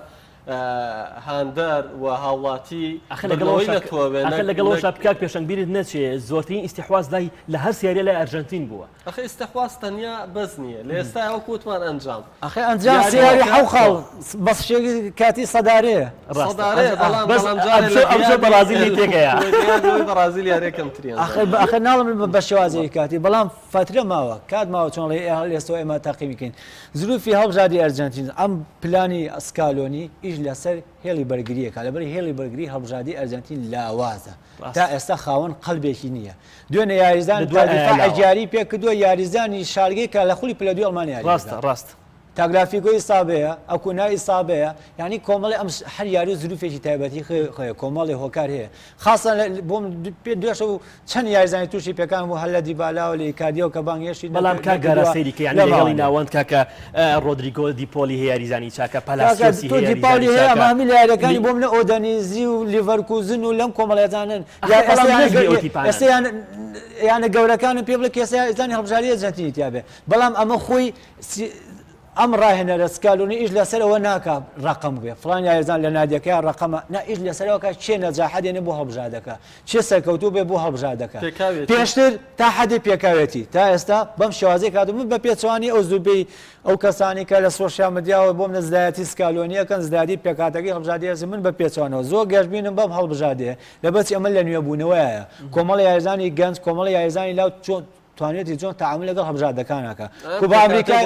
هاندەر و هاوڵاتی ئەخە لەگەڵ بردنەوەی ئەوەشا لە تۆ بێ ئەخە نەک لەگەڵ نەک ئەوەشا کاک پێشەنگ بیرت نەچێ زۆرترین ئیستیحواز لای لە هەر سیاریە لای ئەرجەنتین بووە. ئەخە ئیستحواز تەنیا بەس نییە لە ئێستا وەکو وتمان ئەنجام ئەخێ ئەنجام سێ یاری یاریەکە حەو خاڵ بەس شێوی کاتی سەدارەیە. ڕاستە سەدارەیە بەڵام بەس بەڵام جارێ ئەمشەو لە ئەمشەو غیابی بەڕازیلی تێکەیە. لە غیابی ئەوەی بەڕازیل یاریە کەمتری ئەنجام ئەخێ داوە. ئەخێ ناڵم بە شێوازێکی کاتی بەڵام فەترە ماوە کات ماوە چۆن ئەڵێی ئێستا ئێمە تاقیبی کەین زروفی هەڵبژاردی ئەرجەنتین ئەم پلانی سکالۆنی ئیش لەسەر هێڵی بەرگریەکە لەبەر هێڵی بەرگری هەڵبژاردی ئەرجەنتین لاوازە تا ئێستا خاوەن قەلبێکی نییە دوێنێ یاریزان لە دوای تا دیفاع ئایالاوە. یاری پێکردووە یاریزانی شارگەی کە لە خولی پلە دووی ئەڵمانیا یاری ڕاستە دەکات. ڕاست. تاگلافیگۆ ئیسابەیە، ئەکونا ئیسابەیە، یانی کۆمەڵی ئەم هەر یاری و زروفێکی تایبەتی خۆی کۆمەڵی هۆکار هەیە خاصە بۆم پێ دوێشە و چەند یاریزانی تووشی پێکان بوو هەر لە دیبالاوە لە ئیکاردیەوە کە بانگهێشتی بەڵام کاک گارا نەکردووە سەیری کە یانی لە لە هێڵی ماوەیە. ناوەند کاکە ڕۆدریگۆ دیپۆلی هەیە یاریزانی چاکە کاکە پالاسیۆسی تۆ هەیە دیپاولی یاریزانی هەیە چاکە ئەمە هەمی لە یاریەکانی لی بۆ منە ئۆدەنیزی و لیڤەرکوزن و لەم کۆمەڵیزانن یا ئەخە ئێستا بەڵام یانە نەژبی ئەو تیپانەن. ئێستا یانە یانە گەورەکانم پێ بڵێ کە ئێستا یاریزانی هەڵبژاردەی ئەرجەنتینی تیا بێ بەڵام ئەمە خۆی ئەم ڕاهێنەرە سکالۆنی ئیش لەسەر ئەوە ناکا ڕەقەم بێ فڵان یاریزان لە نادیەکەیا ڕەقەمە نا ئیش لەسەر ئەوە کا کێ نەجاحە دێنێ بۆ هەڵبژاردەکە کێ سەرکەوتوو بێ بۆ هەڵبژاردەکە پێکاوێتی. پێشتر تا حەدێ پێکاوێتی تا ئێستا بەم شێوازەی کات من بە پێچەوانەی ئەو زوربەی ئەو کەسانی کە لە سۆشیال میدیاوە بۆم نزدایەتی سکالۆنی ئەکەن زدایەتی پێکهاتەکەی هەڵبژاردەی ئەرجەنتین من بە پێچەوانەوە زۆر گەشبینم بەم هەڵبژاردەیە لەبەرچی ئەمە لە نوێبوونەوەیە کۆمەڵی یاریزانی گەنج کۆمەڵی یاریزانی لاو چۆن توانیەتی جۆن تەعامول لەگەڵ هەڵبژاردەکان ئەکا کوبا ئەمریکای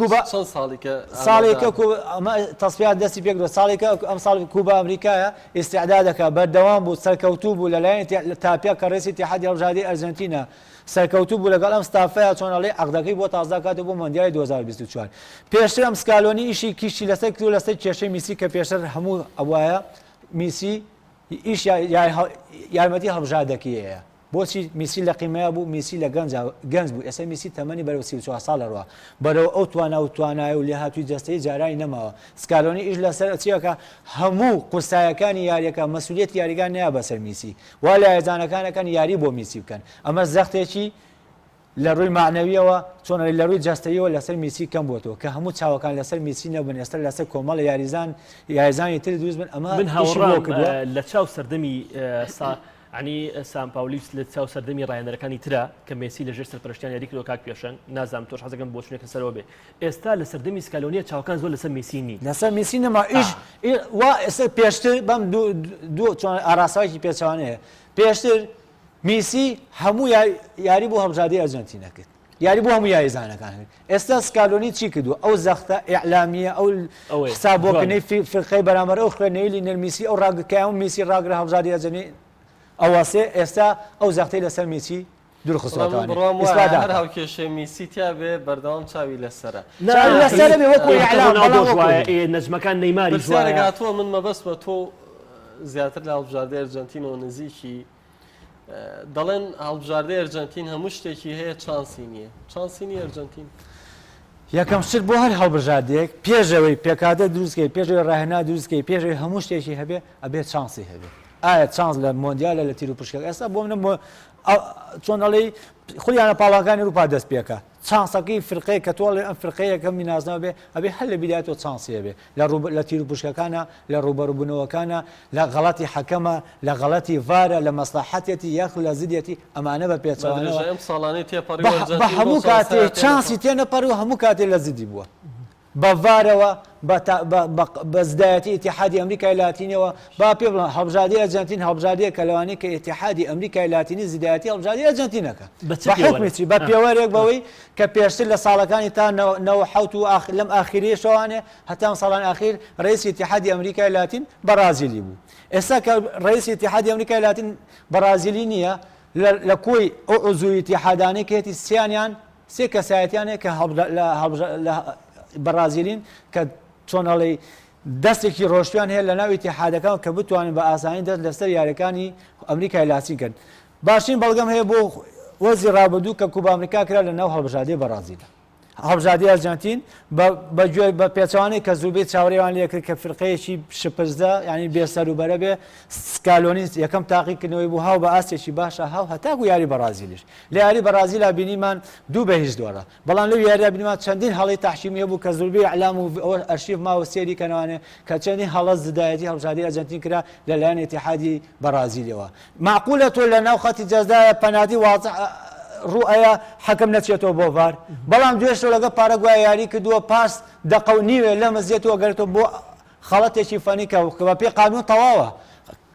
کوبا چەند ساڵیکە ساڵێکە ئەمە تەسفیات دەستی پێکردووە ساڵێکە ئەم ساڵ کوبا ئەمریکایە ئیستعداد دەکا بەردەوام بوو سەرکەوتوو بوو لەلایەن تاپیا کە ڕێسی ئیتیحادی هەڵبژاردەی ئەرجەنتینە سەرکەوتوو بوو لەگەڵ ئەم ستافەیە چۆن ئەڵێ عەقدەکەی بۆ تازە دەکاتەوە بۆ مۆندیالی 2024 پێشتر ئەم سکالۆنی ئیشی کیشی لەسەر کردووە لەسەر کێشەی میسی کە پێشتر هەموو ئەوایە میسی ئیش یارمەتی هەڵبژاردەکەی هەیە بۆچی میسی لە قیمەیا بوو میسی لە گەنجا گەنج بوو ئێستا میسی تەمەنی بەرەو 34 ساڵ ئەڕوا بەرەو ئەو توانا و توانای و لێهاتووی جەستەیی جارانی نەماوە سکالۆنی ئیش لەسەر چیەکە هەموو قورسایەکانی یاریەکە مەسولیەتی یاریگان نەیا بەسەر میسی وا لە یاریزانەکان ئەکەن یاری بۆ میسی بکەن ئەمە زەختێکی لە ڕووی مەعنەویەوە چۆن ئەڵێی لە ڕووی جەستەییەوە لەسەر میسی کەم بۆتەوە کە هەموو چاوەکان لەسەر میسی نەبن ئێستا لەسەر کۆمەڵە یاریزان یاریزانی تر دروست بن ئەمە من ئیشی بۆ هاوڕام کردووە. لە چاو سەردەمی سا. عنی سامپاولیس لە چاو سەردەمی ڕاهێنەرەکانی ترا کە مێسی لە ژێر سەرپەرشتیان یاری کردووە کاک پێشەنگ نازانم تۆش حەزەکەم بۆچونێکت سەرەوە بێ ئێستا لە سەردەمی سکالۆنیە چاوەکان زۆر لەسەر مێسی نین. لەسەر مێسی نەما ئیش وا ئێستا پێشتر بەم دوو دوو چۆن ئاراستەیەکی پێچەوانەیە پێشتر میسی هەموو یاری بۆ هەڵبژاردەی ئەرجەنتینە کرد یاری بۆ هەموو یاریزانەکان کرد ئێستا سکالۆنی چی کردووە ئەو زەختە ئیعلامیە ئەو حساب بۆکردنەی فرقەی بەرامبەر ئەو خوێندنەوەی لینەر میسی ئەو ڕاگرکای میسی ڕاگرە هەڵبژاردەی ئەرجەنتین ئەوەسێ ئێستا ئەو زەختەی لەسەر میسی دوورخستووەتەوە بڕوام وایە هەر هاوکێشەی میسی تیا بێ بەردەوام چاوی لەسەرە چاوی لەسەرە بێ وەکو ئیعلام بەڵام وەکو نەجمەکان نەیماریش وایە. پرسیارێک هاتووە من مەبەستمە تۆ زیاتر لە هەڵبژاردەی ئەرجەنتینەوە نزیکی دەڵێن هەڵبژاردەی ئەرجەنتین هەموو شتێکی هەیە چانسی نییە چانسی نییە ئەرجەنتین؟ یەکەم شت بۆ هەر هەڵبژاردەیەک پێشەوەی پێکهاتە دروستکەی پێشەوەی ڕاهێنا دروستکەی پێشەوەی هەموو شتێکی هەبێ ئەبێ چانسی هەبێ ئایا چانس لە مۆندیالە لە تیر و پشکەکە ئێستا بۆ منە چۆن ئەڵێی خولیانە پاڵەکانی ئەوروپا دەست پێکە چانسەکەی فرقەیە کە تۆڵێ ئەم فرقەیە یەکەمی نازناو بێ ئەبێ هەر لە بیدایەتەوە چانسی هەبێ لە ڕوو لە تیر و پشکەکانە لە ڕووبەڕووبوونەوەکانە لە غەڵەتی حەکەمە لە غەڵەتی ڤارە لە مەسڵەحەتیەتی یاخود لە زدیەتی ئەمانە بە بە پێچەوانەوە درێژای ئەم ساڵانەی تێپەڕیوە بە ئەرجەنتین بەو هەموو کاتێ چانسە چانسی تێنەپەڕی. تێنەپەڕیوە هەموو کاتێ لە زدی بووە. بە ڤارەوە، بە تا بە بە بە زدایەتی ئیتیحادی ئەمریکای لاتینیەوە، با پێ بڵێم هەڵبژاردەی ئەرجەنتین هەڵبژاردەیە کە لەوانەیە کە ئیتیحادی ئەمریکای لاتینی زدایەتی هەڵبژاردەی ئەرجەنتین نەکا. بە چ بە حوکمی پێوەرێک؟ چی؟ بە پێوەرێک بەوەی کە پێشتر لە ساڵەکانی تا 97 و ئاخ لەم ئاخیرەیەشەوانێ هەتا ئەم ساڵانی ئاخیر ڕەئیسی ئیتیحادی ئەمریکای لاتین بەڕازیلی بوو. ئێستا کە ڕەئیسی ئیتیحادی ئەمریکای لاتین بەڕازیلی نییە لە لە کۆی ئەو عوزوی ئیتیحادانەی کە هێتی سیانیان سێ کەسایەتیان هەیە کە لە بەڕازیلین کە چۆن ئەڵێی دەستێکی ڕۆشتویان هەیە لە ناو ئیتیحادەکان کە بتوانن بە ئاسانی دەست لەسەر یاریەکانی ئەمریکای لاتین کەن باشترین بەڵگەم هەیە بۆ وەرزی ڕابردوو کە کوبا ئەمریکا کرا لە ناو هەڵبژاردەی بەڕازیلە هەڵبژاردەی ئەرجەنتین بە گوێ بە پێچەوانەی کە زوبیر چاوەرێوان لێکرد کە فرقەیەکی شپرزە ینی بێسەروبەرە بێ سکالۆنی یەکەم تاقیکردنەوەی بوو هاو بە ئاستێکی باشە هاو هەتاکو یاری بەڕازیلیش لە یاری بەڕازیلا بینیمان دوو بە هیچ دۆڕا بەڵام لەو یاریدا بینیمان چەندین هەڵەی تەحکیمی هەبوو کە زوربەی ئیعلام و ئەوە ئەرشیف ماوە سەیری کەنەوانێ کە چەندین هەڵە زدایەتی هەڵبژاردەی ئەرجەنتین کرا لەلایەن ئیتیحادی بەڕازیلیەوە مەعقولە تۆ لە ناو خەتی جەزایە پەناتی وازح ڕوو ئەیا حەکەم نەچێتەوە بۆ ڤار بەڵام دوێشەو لەگەڵ پاراگوای یاری کردووە پاس دەقە و نیوێ لەمز دێتەوە گەرێتەوە بۆ خەڵەتێکی فەنی کە بە پێی قانون تەواوە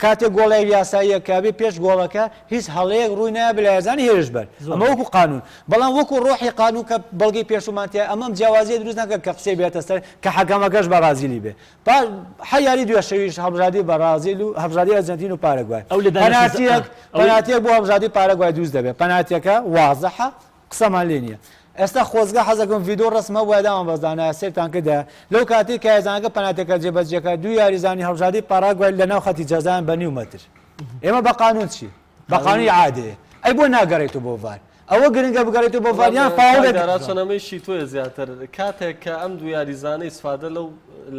کاتێک گۆڵێک یاساییە کە بێ پێش گۆڵەکە هیچ هەڵەیەک ڕووی نایە بە یارزانی هێرشبەر ئەمە وەکو قانون بەڵام وەکو ڕۆحی قانون کە بەڵگەی پێشوومان تیا ئەمەم جیاوازیە دروست ناکە کە قسەی بێتە سەر کە حەکەمەکەش بەڕازیلی بێ پاش حە یاری دوێشەویش هەڵبژاردەی بەڕازیل و هەڵبژاردەی ئەرجەنتین و پارەگوای ئەو لێدانەش پەناتیەک ئەوەی پەناتیەک بۆ هەڵبژاردەی پارەگوای دروست دەبێت پەناتیەکە وازحە قسەمان لێ نییە ئێستا خۆزگە حەزەکەم ڤیدۆ ڕەسم هەبوایە دامان بەزدانایە سەیرتان کردایە لەو کاتەی کە یاریزانەکە پەناتیەکە جێبەجێکا دوو یاریزانی هەڵبژاردەی پاراگوای لەناو خەتی جەزایان بە نیو مەتر ئێمە بە قانون چی بە قانونی عادەیە ئەی بۆ ناگەڕێیتەوە بۆ ڤار ئەوە گرنگە بگەڕێیتەوە بۆ ڤار یان بەڵام کاک فاوڵێک دارا چەند ئەمەیشی تۆیە زیاتر کاتێک کە ئەم دوو یاریزانە ئیسفادە لەو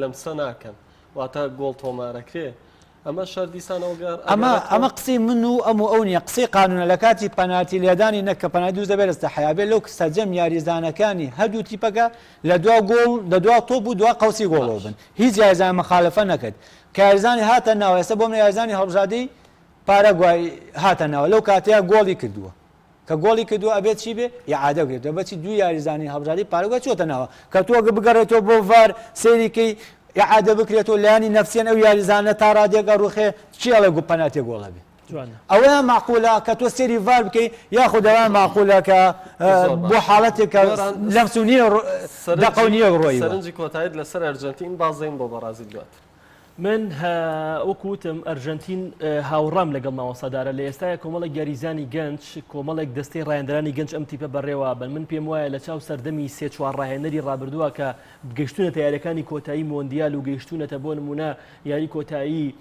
لەمسە ناکەن واتە گۆڵ تۆمارەکرێ ئەمە شەر دیسان ئەو گەڕ ئەمە ئەگەڕێتەوە ئەمە قسەی من و ئەم و ئەو نییە قسەی قانونە لە کاتی پەنالتی لێدانی نەک کە پەنالتی دروست دەبێت لەستە حەیا بێت لەو سەرجەم یاریزانەکانی هەردوو تیپەکە لە دوا گۆڵ لە دوا تۆپ و دوا قەوسی گۆڵەوە باش بن هیچ یاریزان مخالفە نەکرد کە یاریزانی هاتە ناوە ئێستا بۆ من یاریزانی هەڵبژاردەی پاراگوای هاتە ناوە لەو کاتەیە گۆڵی کردووە کە گۆڵی کردووە ئەبێت چی بێ ئیعادە بکرێتەوە بەچی دوو یاریزانی هەڵبژاردەی پاراگوای چۆتە ناوە کە تۆ بگەڕێتەوە بۆ ڤار سەیری کەی ئیعادە بکرێتەوە لایەنی نەفسیەن ئەو یاریزانە تا ڕادێک ئەڕوخێ چی ئەڵێ گو پەناتێ گۆڵە بێ جوانە. ئەوەیان مەعقولە کە تۆ سەیری ڤار بکەی یاخود ئەوەیان مەعقولە کە زۆر بۆ باشە حاڵەتێک کە گۆران لەمس و نییە دەقە و سەرنجی نییە ڕۆیوە. سەرنجی کۆتاییت لەسەر ئەرجەنتین بازدەین بۆ بەڕازیل دواتر. من وەکو وتم ئەرژەنتین هاوڕام لەگەڵ مامۆستا دارا لە ئێستایا کۆمەڵێک یاریزانی گەنج کۆمەڵێک دەستەی ڕاهێنەرانی گەنج ئەم تیپە بەڕێوە بن من پێم وایە لە چاو سەردەمی سێ چوار ڕاهێنەری ڕابردووە کە گەیشتونەتە یاریەکانی کۆتایی مۆندیال و گەیشتونەتە بۆ نمونە یاری کۆتایی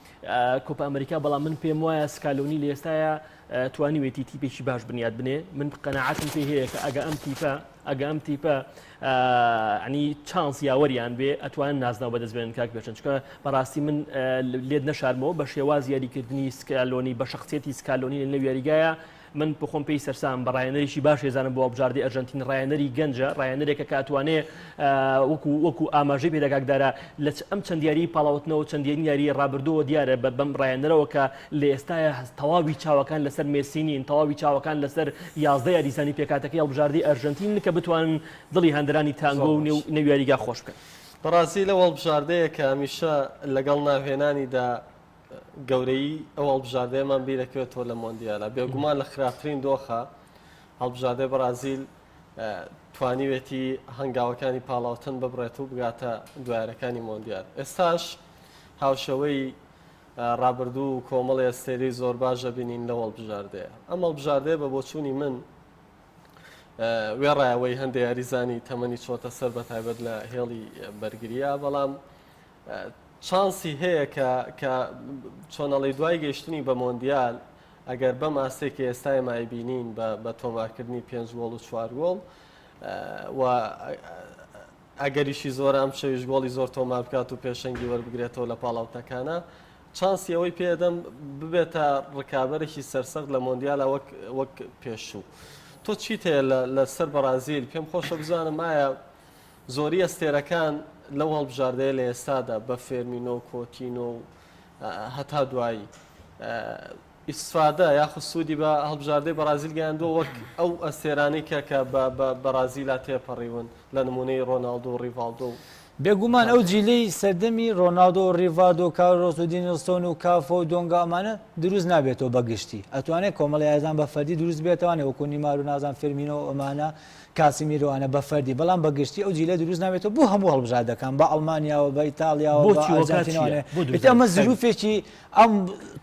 کۆپا ئەمریکا بەڵام من پێم وایە سکالۆنی لە ئێستایا توانیوێتی تیپێکی باش بنیات بنێ من قەناعەتم پێی هەیە کە ئەگە ئەم تیپە ئەگە ئەم تیپە ینی چانس یاوەریان بێ ئەتوانن نازناو بەدەست بێنن کاک پێشەنگ چونکە بەڕاستی من لێت نەشارمەوە بە شێواز یاریکردنی سکالۆنی بە شخصیەتی سکالۆنی لە نێو یاریگایە. من بخۆم پێی سەرسام بە ڕایەنەرێکی باش ێزانم بۆ هەڵبژاردەی ئەرژەنتین ڕایەنەری گەنجە ڕایەنەرێکە کە ئەتوانێ وەکو وەکو ئاماژەی پێدا کاک دارا لە ئەم چەند یاریی پاڵاوتنەوە چەند یاری ڕابردووە دیارە بە بەم ڕایەنەرەوە کە لە ئێستایا تەواوی چاوەکان لەسەر مێسی نین تەواوی چاوەکان لەسەر 11 یاریزانی پێکاتەکەی هەڵبژاردەی ئەرژەنتین کە بتوانن دڵی هاندەرانی تانگۆ و نێو نێو یاریگا خۆش بکەن. بەڕازیل ئەو هەڵبژاردەیە کە هەمیشە لەگەڵ ناوهێنانیدا گەورەیی ئەو هەڵبژاردەیەمان بیرەکەوێتەوە لە مۆندیالە بێگومان لە خراپترین دۆخە هەڵبژاردەی بەڕازیل توانیوێتی هەنگاوەکانی پاڵاوتن ببڕێت و بگاتە دوایەکانی مۆندیال ئێستاش هاوشێوەی ڕابردوو و کۆمەڵی ئەستێرەی زۆر باش دەبینین لەو هەڵبژاردەیە ئەم هەڵبژاردەیە بە بۆچوونی من وێڕایەوەی هەندێک یاریزانی تەمەنی چۆتە سەر بە تایبەت لە هێڵی بەرگریە بەڵام چانسی هەیە کە کە چۆنەڵی دوای گەیشتنی بە مۆندیال ئەگەر بەم ئاستێک کە ئێستا ئێمە ئەیبینین بە بە تۆمارکردنی پێنج گۆڵ و چوار گۆڵ و ئەگەریشی زۆرە ئەم شەویش گۆڵی زۆر تۆمار بکات و پێشەنگی وەربگرێتەوە لە پاڵاوتنەکانە چانسی ئەوەی پێدەم ببێتە ڕکابەرێکی سەرسەخت لە مۆندیالا وەک وەک پێشوو. تۆ چیت هەیە لەسەر بەڕازیل؟ پێم خۆشە بزانم ئایا زۆری ئەستێرەکان لەو هەڵبژاردەیە لە ئێستادا بە فێرمینۆ و کۆتینۆ و هەتا دوایی ئیسفادە یاخود سوودی بە هەڵبژاردەی بەڕازیل گەیاندووە وەک ئەو ئەستێرانەی کە کە بە بە بەڕازیلا تێپەڕیون لە نمونەی ڕۆناڵدۆ و ڕیڤاڵدۆ و بێگومان ئەو جیلەی سەردەمی ڕۆناڵدۆ و ڕیڤاڵدۆ و کارلۆس و دینیلسۆن و کافۆ و دۆنگا ئەمانە دروست نابێتەوە بە گشتی ئەتوانێت کۆمەڵی یاریزان بە فەردی دروست بێتەوانێ وەکو نیمار و نازان فێرمینۆ و ئەمانە کاسیمیرۆ ئەنە بە فەردی بەڵام بە گشتی ئەو جیلە دروست نابێتەوە بۆ هەموو هەڵبژاردەکان بە ئەڵمانیاوە بە ئیتاڵیاوە بە بۆچی هۆکار ئەرجەنتینەوە چییە؟ بۆ دروست ئیتر ئەمە نابێت؟ سەگ. زروفێکی ئەم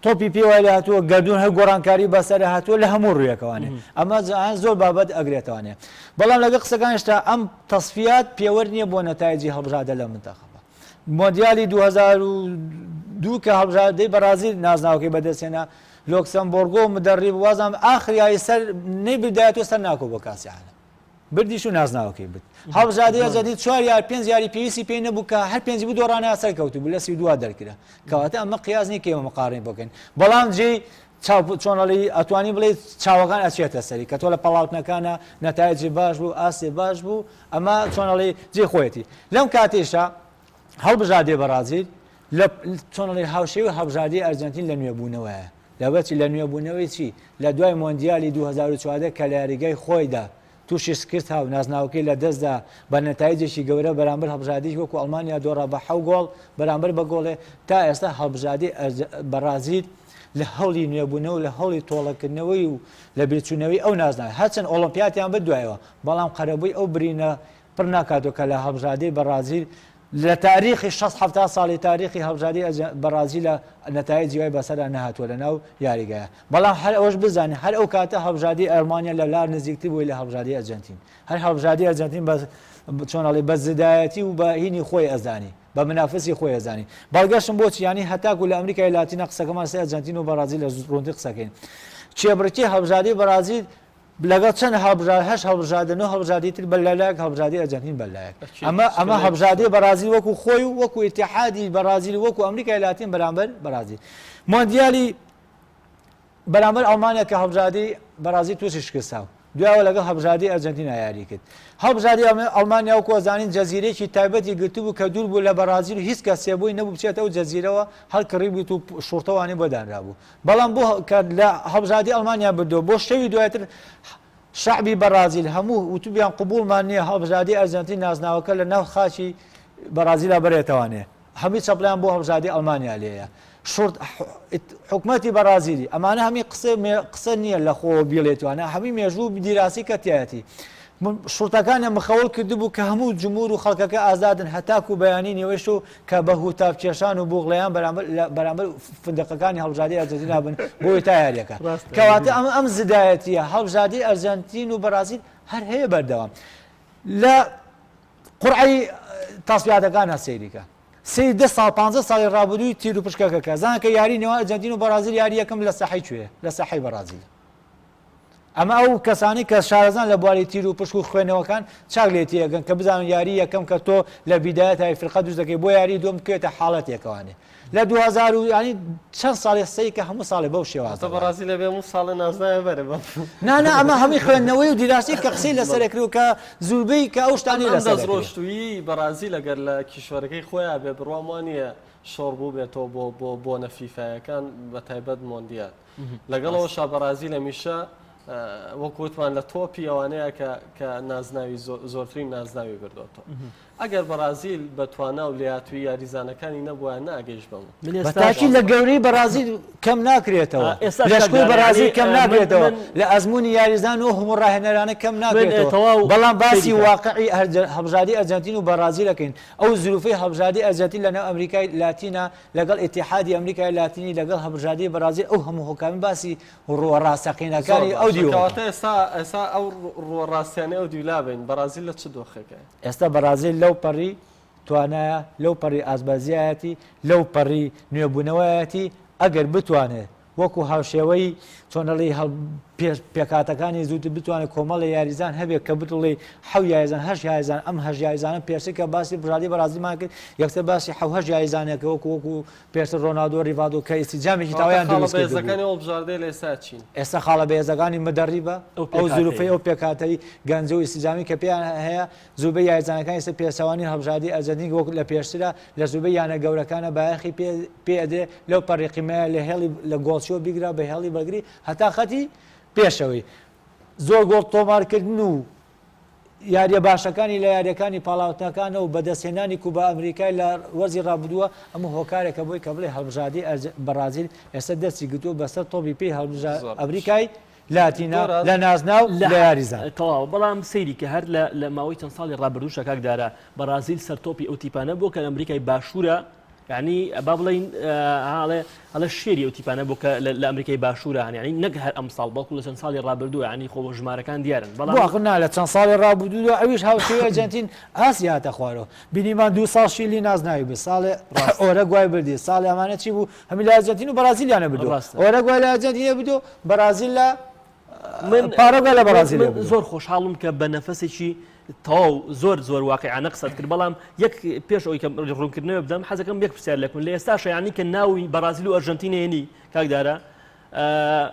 تۆپی پێ وای لێ هاتووە گەردوون هەر گۆڕانکاری بەسەر هاتووە لە هەموو ڕوویەکەوانێ ئەمە زۆر بابەت ئەگرێتەوانێ بەڵام لەگە قسەکانیشتا ئەم تەسفیات پێوەر نییە بۆ نەتایجی هەڵبژاردە لە منتەخەبە مۆندیالی 2002 کە هەڵبژاردەی بەڕازیل نازناوەکەی بەدەستهێنا لۆکسەمبۆرگۆ مدەڕیب وازام ئاخر یاری سەر نەیبردایەتەوە سەر ناکۆ بۆ کاسی عالەم بردیش و نازناوەکەی برد هەڵبژاردەی ئەرجەنتین چوار یار پێنج یاری پێویستی پێی نەبوو کە هەر پێنجی بدۆڕانە سەرکەوتوو بوو لە 32 دەرکرا کەواتە ئەمە قیاس نییە کە ئێمە مقارنەی بۆ بکەین بەڵام جێی چاو چۆنەڵی ئەتوانی بڵێ چاوەکان ئەچێتە سەری کە تۆ لە پەڵاوتنەکانە نەتایجی باش بوو ئاستێ باش بوو ئەمە چۆنەڵی جێ خۆیەتی لەم کاتێشا هەڵبژاردەی بەڕازیل لە چۆنەڵی هاوشێوەی هەڵبژاردەی ئەرجەنتین لە نوێبوونەوەیە لەبەرچی لە نوێبوونەوەی چی؟ لە دوای مۆندیالی 2014 کە لە یاریگای خۆیدا تووشی شکست ها و نازناوەکەی لەدەستدا بە نەتایجێکی گەورە بەرامبەر هەڵبژاردەیەکی وەکو ئەڵمانیا دۆڕا بە حەو گۆڵ بەرامبەر بە گۆڵێ تا ئێستا هەڵبژاردەی بەڕازیل لە هەوڵی نوێبوونەوە لە هەوڵی تۆڵەکردنەوەی و لە بیرچوونەوەی ئەو نازناوە هەرچەند ئۆڵۆمپیاتیان برد دوایەوە بەڵام قەرەبووی ئەو برینە پڕ ناکاتەوە کە لە هەڵبژاردەی بەڕازیل لە تاریخی شەست حەفتا ساڵی تاریخی هەڵبژاردەی بەڕازیلە نەتایجی وای بەسەرا نەهاتووە لە ناو یاریگایە بەڵام هەر ئەوەش بزانین هەر ئەو کاتە هەڵبژاردەی ئەڵمانیا لە لار نزیکتر بووی لە هەڵبژاردەی ئەرجەنتین هەر هەڵبژاردەی ئەرجەنتین بە چۆن ئەڵێ بە زدایەتی و بە هینی خۆی ئەزانی بە منافسی خۆی ئەزانی بەڵگەشم بۆچی یانی هەتاکو لە ئەمریکای لاتینە قسەکەمان سەر ئەرجەنتین و بەڕازیل لە ڕوونتر قسەکەین کێبڕکێ هەڵبژاردەی بەڕازیل لەگەڵ چەند هەڵبژار هەشت هەڵبژاردە نۆ هەڵبژاردەی تر بە لەلایەک هەڵبژاردەی ئەرجەنتین بە لایەک ئەمە ئەمە هەڵبژاردەی بەڕازیل وەکو خۆی و وەکو ئیتیحادی بەڕازیل و وەکو ئەمریکای لاتین بەرامبەر بەڕازیل مۆندیالی بەرامبەر ئەڵمانیا کە هەڵبژاردەی بەڕازیل تووشی شکست هاو دوایەوە لەگەڵ هەڵبژاردەی ئەرجەنتینا یاری کرد هەڵبژاردەی ئەڵمانیا وەکو ئەزانین جەزیرەیەکی تایبەتی گرتبوو کە دوور بوو لە بەڕازیل و هیچ کەسێ بۆی نەبوو بچێتە ئەو جەزیرەوە هەڵکڕیبوویت و شوڕتەوانی بۆ دانرابوو بەڵام بۆ کە لە هەڵبژاردەی ئەڵمانیا بردەوە بۆ شەوی دواتر شەعبی بەڕازیل هەموو وتوبیان قبوڵمان نییە هەڵبژاردەی ئەرجەنتین نازناوەکە لە ناو خاکی بەڕازیلا بەرێتەوانێ هەمووی چەپڵیان بۆ هەڵبژاردەی ئەڵمانیا لێیە شورت حکومەتی بەڕازیلی ئەمانە هەمی قسە قسە نییە لە خۆوە بیڵێتوانە هەمی مێژوو دیراسی کە تایەتی شورتەکانیان مخەوڵ کردبوو کە هەموو جمهور و خەڵکەکە ئازادن هەتاکو بەیانی نێوەی شەو کە بە هوتاف کێشان و بوغڵەیان بەرامبەر بەرامبەر فندقەکانی هەڵبژاردەی ئەرجەنتینا بن بۆی تا یاریەکە کەواتە ئەم ئەم زدایەتیە هەڵبژاردەی ئەرجەنتین و بەرازیل هەر هەیە بەردەوام لە قورعەی تاسفیاتەکان سەیریکە سەیری دە ساڵ پانزە ساڵی ڕابردووی تیر و پشکەکە کە زانکە یاری نێوان ئەرجەنتین و بەرازیل یاری یەکەم لە ساحەی کوێ لە ساحەی بەرازیل. ئەمە ئەو کەسانەی کە شارەزان لە بواری تیر و پشک و خوێنەوەکان چاک لێ تێگەن کە بزانن یاری یەکەم کە تۆ لە بیدایەتای فرقە دروست دەکەی بۆ یاری دووەم بکەوێتە حاڵەتێکەوانێ لە 2000 و یانی چەند ساڵێ سەی کە هەموو ساڵێ بەو شێوازە تۆ بەڕاستی لە بێ هەموو ساڵێ نازناوێ بەرە بەم نا نا ئەمە هەمووی خوێندنەوەی و دیراسی کە قسەی لەسەر ئەکرێ و کە زوربەی کە ئەو شتانەی ئەم لەسەر ئەکرێ. دەستڕۆشتوویی بەڕازیل ئەگەر لە کیشوەرەکەی خۆیا بێ بڕوام وا نییە شۆڕ بووبێتەوە بۆ بۆ بۆنە فیفایەکان بەتایبەت مۆندیال. لەگەڵ ئەوەشا بەڕازیل هەمیشە وەک وتمان لە تۆپی ئەوانەیە کە کە نازناوی زۆرترین نازناوی بردۆتەوە. ئەگەر بەڕازیل بە توانا و لێهاتوویی یاریزانەکانی نەبوایە ناگەیشت بەمە. من بە ئێستاش تاکید لە گەورەی بەڕازیل کەم ناکرێتەوە، ئێستاش لە کاک شکۆی دارا بەڕازیل یانی کەم من ناکرێتەوە، من لە ئەزموونی یاریزان و ئەو هەموو ڕاهێنەرانە کەم من ناکرێتەوە، تەواو بەڵام باسی سەیری کە. واقعی هەڵبژاردەی ئەرجەنتین و بەڕازیل ئەکەین، ئەو زروفەی هەڵبژاردەی ئەرجەنتین لەناو ئەمریکای لاتینە لەگەڵ ئیتیحادی ئەمریکای لاتینی لەگەڵ هەڵبژاردەی بەڕازیل ئەو هەموو هۆکارن باسی ڕووە زۆر ڕاستەقینەکانی ئەو باشە دیوە کەواتە بکەین. ئێستا ئێستا ئەو ڕووە ڕاستیانەی ئەو دیو لابەین بەڕازیل لە چ دۆخێکایە؟ ئێستا بەڕازیل لەو پەڕی توانایە، لەو پەڕی ئاستبەرزیایەتی، لەو پەڕی نوێبوونەوەیەتی، ئەگەر بتوانێت وەکو هاوشێوەی چۆن ئەڵێی هەڵ پێش پێکهاتەکانی زووتر بتوانێت کۆمەڵێ یاریزان هەبێت کە بتڵێی حەو یاریزان هەشت یاریزان ئەم هەشت یاریزانە پێشتر کە باسی بژاردەی بەڕازیلمان کرد یەکسەر باسی حەو هەشت یاریزانێکە وەکو وەکو پێشتر ڕۆناڵدۆ ڕیڤاڵدۆ کە ئیستیجامێکی کەواتە تەواویان خاڵە دروست کردبوو. بەهێزەکانی ئەو بژاردەیە لە ئێستا چین؟ ئێستا خاڵە بەهێزەکانی مدەڕیبە ئەو ئەو زروفەی پێکهاتەیە. ئەو پێکهاتەی گەنجە و ئیستیجامی کە پێیان هەیە زۆربەی یاریزانەکانی ئێستا پێچەوانەی هەڵبژاردەی ئەرجەنتین وەک لە پێشترا لە زۆربەی یانە گەورەکانە بایەخی پێ پێ ئەدرێ لەو پەڕی قیمەیە لە هێڵی لە گۆڵچیەوە بیگرە بە هێڵی بەرگری هەتا خەتی پێشەوەی زۆر گۆڵ تۆمارکردن و یاریە باشەکانی لە یاریەکانی پاڵاوتنەکانە و بەدەستهێنانی کوبا ئەمریکای لە وەرزی ڕابردووە ئەمە هۆکارێکە بۆی کە بڵێ هەڵبژاردەی بەڕازیل ئێستا دەستی گرتووە بەسەر تۆپی پێی هەڵبژا زۆر باش. ئەمریکای لاتینە دۆران. لە نازناو لە لە یاریزان. تەواو بەڵام سەیری کە هەر لە لە ماوەی چەند ساڵی ڕابردووشا کاک دارا بەڕازیل سەرتۆپی ئەو تیپانە بووە کە لە ئەمریکای باشوورە یعنی با بڵێین ئەڵێ ئەڵێ شێری ئەو تیپانە بوو کە لە ئەمریکای باشوورە هەن یعنی نەک هەر ئەمساڵ بەڵکو لە چەند ساڵی ڕابردووە یعنی خۆ ژمارەکان دیارن بەڵام بۆ ئاخر نا لە چەند ساڵی ڕابردوودا ئەویش هاوشێوەی ئەرجەنتین ئاستی هاتە خوارەوە بینیمان دوو ساڵ شیلی نازناوی برد ساڵێ ڕاستە. ئۆرەگوای بردی ساڵێ ئەمانە چی بوو هەمی لە ئەرجەنتین و بەڕازیلیانە بردووە ڕاستە. ئۆرەگوای لە ئەرجەنتینە بردووە بەڕازیل لە من پاراگوای لە من بەڕازیلە من بردووە. زۆر خۆشحاڵم کە بە نەفەسێکی تەواو زۆر زۆر واقیعانە قسەت کرد بەڵام یەک پێش ئەوی کە ڕوونکردنەوە بدەم حەزەکەم یەک پرسیار لەکم لە ئێستاشە یعنی کە ناوی بەڕازیل و ئەرژەنتینێنی کاک دارا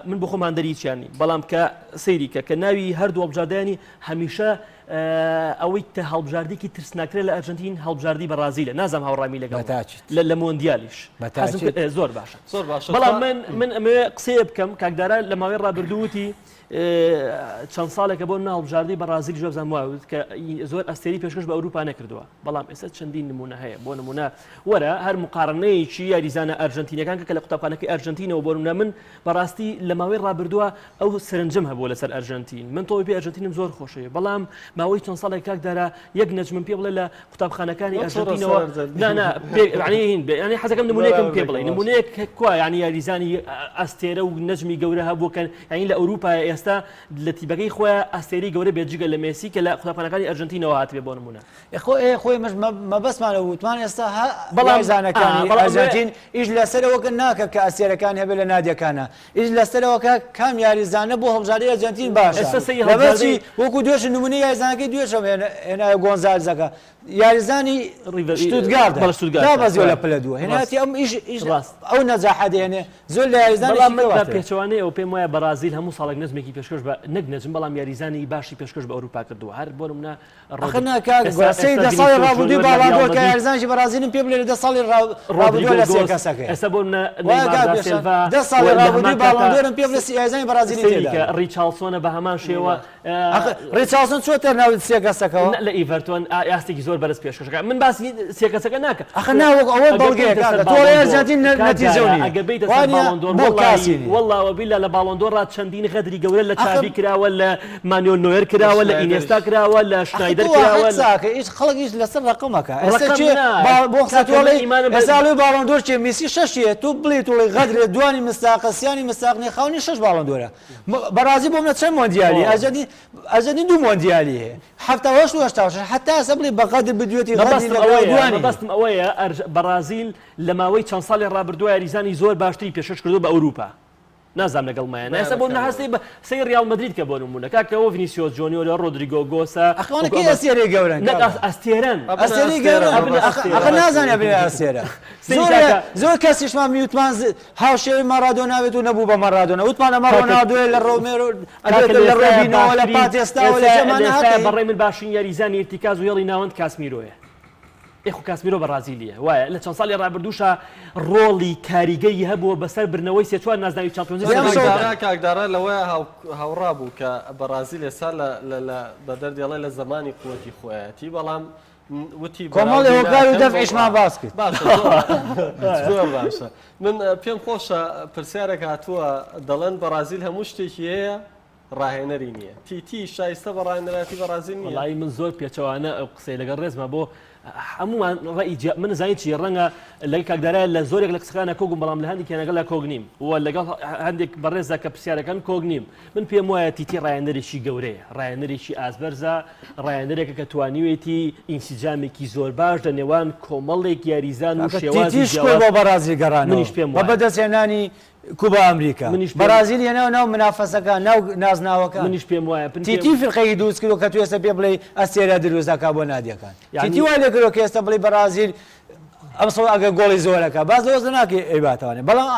من بۆ خۆم هاندەری هیچیان نیم بەڵام کە سەیری کە کە ناوی هەردوو هەڵبژاردەیانی هەمیشە ئەوەی کە هەڵبژاردێکی ترسناکترە لە ئەرجنتین هەڵبژاردی بەڕازیلە نازانم هاوڕامی لەگەڵ بەتاکید لە لە مۆندیالیش حەزم بەتاکید کرد- ئێ، زۆر باشە زۆر باشە بەڵام تا من من ئەمەوێ قسەیە بکەم کاکدارا لە ماوەی ڕابردوو وتی چەند ساڵێکە بۆ ناڵبژاردەی بەڕازیل جوابزان وت کە زۆر ئەستێری پێشکەش بە ئەوروپا نەکردووە بەڵام ئێستا چەندین نمونە هەیە بۆ نمونە وەرە هەر مقارنەیەکی یاریزانە ئەرجەنتینەکان کە لە قوتابخانەکەی ئەرجەنتینەوە بۆ نمونە من بەڕاستی لە ماوەی ڕابردووە ئەو سەرنجم هەبوو لەسەر ئەرجەنتین من تۆپی پێی ئەرجەنتینم زۆر خۆشەوێ بەڵام ماوەی چەند ساڵێک کاک دارا یەک نەجمم پێ بڵێ لە قوتابخانەکانی ئەرجەنتینەوە نا نا ینی حەزەکەم نمونەیەکم پێ بڵێ نمونەیەک کوا ینی یاریزانی ئەستێرە و نەجمی گەورە هەبوو کە ینی لە ئەوروپا ئێستا لە تیبەکەی خۆیان ئەستێری گەورە بێت جگە لە مێسی کە لە قوتابخانەکانی ئەرجەنتینەوە هاتبێ بۆ نمونە خۆ ئێ خۆی مش مەبەستمانە وتمان ئێستا هە بەڵام یاریزانەکانی بەڵام ئەرجەنتین ئیش لەسەرەوەکە ناکە کە ئەستێرەکان هەبێ لە نادیەکانە ئیش لەسەرەوەکە کام یاریزانە بۆ هەڵبژاردەی ئەرجەنتین باشە ئێستا سەیری لەبەرچی هەڵبژاردەی وەکو دوێش نمونەی یاریزانەکەی دوێشم هێنایە گۆنزالزەکە یاریزانی ڕیڤەر شتوتگاردە بەڵێ شتوتگارتە دابەزیوە لە پلە دووە ڕاست هێنایەتی ئەم ئیش ئیش ڕاست ئەو نەجاحە دێنێ زۆر لە یاریزانێکی بەڵام من بە کەواتە پێچەوانەی ئەو پێم وایە بەڕازیل هەموو ساڵێک نەجمێکی پێشکەش بە نەک نەجم بەڵام یاریزانی باشی پێشکەش بە ئەوروپا کردووە هەر بۆ نمونە ئەخر ڕۆدری نا کاک ئێستا گوڵ سەیری ئێستا دە ساڵی ڤینیسیۆس ڕابردووی جۆنیۆر لە ریاڵ باڵاندۆر کە مەدرید یاریزانێکی بەڕازیلیم پێ بڵێ لە دە ساڵی ڕابردووە ڕۆدریگۆ لە سێ گۆس کەسەکەیە ئێستا بۆ نمونە وایە نەیمار کاک دا پێشان سێلڤا دە و ساڵی لە ڕابردووی هەمان کاتا باڵۆندۆرم پێ بڵێ یاریزانی بەڕازیلی سەیری کە تێدایە ڕیچاڵسۆنە بە هەمان شێوە ئەخر ڕیچاڵسۆن چۆتە ناو سێ کەسەکەوە لە ئیڤەرتۆن ئاستێکی زۆر بەرز پێشکەشەکە من باسی سێ کەسەکە ناکە ئەخر نا وەک ئەوە ئەگەر بەڵگەیە بێیتە سەر کاکە تۆ ئەڵێی باڵۆندۆر ئەرجەنتین کاک نەتیجەو دارا نییە ئەگەر بێیتە سەر وانییە باڵۆندۆر بۆ وەڵڵاهی کاسی نییە وەڵڵا وەبیلا لە باڵۆندۆرا چەندین غەدری گەورە لە ئەخر چاڤی کراوە لە مانوێل نۆیەر کراوە لە ئینێستا شنایدەریش کراوە لە ئەخر شنایدەر تۆ واقع کراوە لە قسە ئەکەی ئیش خەڵک ئیش لەسەر ڕەقەمەکە ئێستا ڕەقەم کێ نا با بۆ قسە کاکە تۆ من ئەڵێی ئیمانم بە ئێستا ئەڵێی باڵۆندۆر کێ میسی شەشیە تۆ بڵێی تۆ ئەڵێی غەدرێ دوانی مستاقە سیانی مستاق نیە خاوەنی شەش باڵۆندۆرە بەڕازی بۆ منە چەند مۆندیالی تەواو ئەرجەنتین ئەرجەنتین دوو مۆندیالی هەیە 78 و 86 حتا ئێستا بڵێ بە غەدر بدوێتی غەدری مەبەستم لەگەڵ ئەوەیە دوانی هەیە مەبەستم ئەوەیە ئەرج بەڕازیل لە ماوەی چەند ساڵی ڕابردووە یاریزانی زۆر باشتری پێشکەش کردووە بە ئەوروپا. نازانم لەگەڵ مایە نا ئێستا بۆ منە هەستەی بە سەی ڕیاڵ مەدرید کە بۆ نموونە کاکە ئەوە ڤینیسیۆس جۆنیۆرە ڕۆدریگۆ گۆسە ئەخوانە کەی ئەستێرەی گەورەن نەک ئەستێرەن ئەستێرەی گەورەن ئەخە نازانێ بێ ئەستێرە زۆر زۆر کەسیشمان میوتمان هاوشێوەی ماڕادۆنا بێت و نەبوو بە ماڕادۆنا وتمان ئەمە ڕۆناڵدۆیە لە ڕۆمێرۆ ئەبێتە لە ڕۆبینەوە لە پاتێستاوە لە جەمانە هاتە بەڕێ من باشترین یاریزانی ئیرتیکاز و هێڵی ناوەند کاسمیرۆیە ئێ خۆ کاسمیرۆ بەڕازیلیە وایە لە چەند ساڵی ڕابردووشا ڕۆڵی کاریگەری هەبووە بەسەر بردنەوەی سێ چوار نازناوی چامپیۆنز لیگ کاک دارا کاک دارا لەوەیا هاوڕا بوو کە بەڕازیل ئێستا لە لە لە بە دەردی ئەڵێ لە زەمانی قوتی خۆیەتی بەڵام وتی کۆمەڵی هۆکار و دەفعیشمان باس کرد باشە زۆر باشە من پێم خۆشە پرسیارێک هاتووە دەڵێن بەڕازیل هەموو شتێکی هەیە ڕاهێنەری نییە. تیتی شایستە بە ڕاهێنەرایەتی بەڕازیل نییە؟ وەڵایی من زۆر پێچەوانە ئەو قسەی لەگەڵ ڕێزمە بۆ هەموومان ڕەئی جیا من زانی چی ڕەنگە لەگەڵ کاک دارا لە زۆرێک لە قسەکانە کۆگم بەڵام لە هەندێکیان لەگەڵ کۆک نیم و لەگەڵ هەندێک بەڕێزە کە پرسیارەکەن کۆک نیم من پێم وایە تیتی ڕاهێنەرێکی گەورەیە ڕاهێنەرێکی ئازبەرزە ڕاهێنەرێکە کە توانیوێتی ئینسجامێکی زۆر باش لە نێوان کۆمەڵێک یاریزان و شێوازی تیتیش خۆی جیاواز بۆ بەڕازیل گەڕانەوە منیش پێم بە وایە بەدەستهێنانی کوبا ئەمریکا منیش پێم بەرازیل هێناوە ناو منافەسەکان ناو نازناوەکان منیش پێم وایە پن پێم تیتی فرقەیەکی دروست کردوە کە تو ئێستا پێ بڵێی ئەستێرە دروست ئەکا بۆ نادیەکان یعنی تیتی وای لێ کردوە کە ئێستا بڵێی بەرازیل ئەمساڵ ئەگەر گۆڵی زۆرەکە باس لەوەش ناکەی ئەیباتەوانێ بەڵام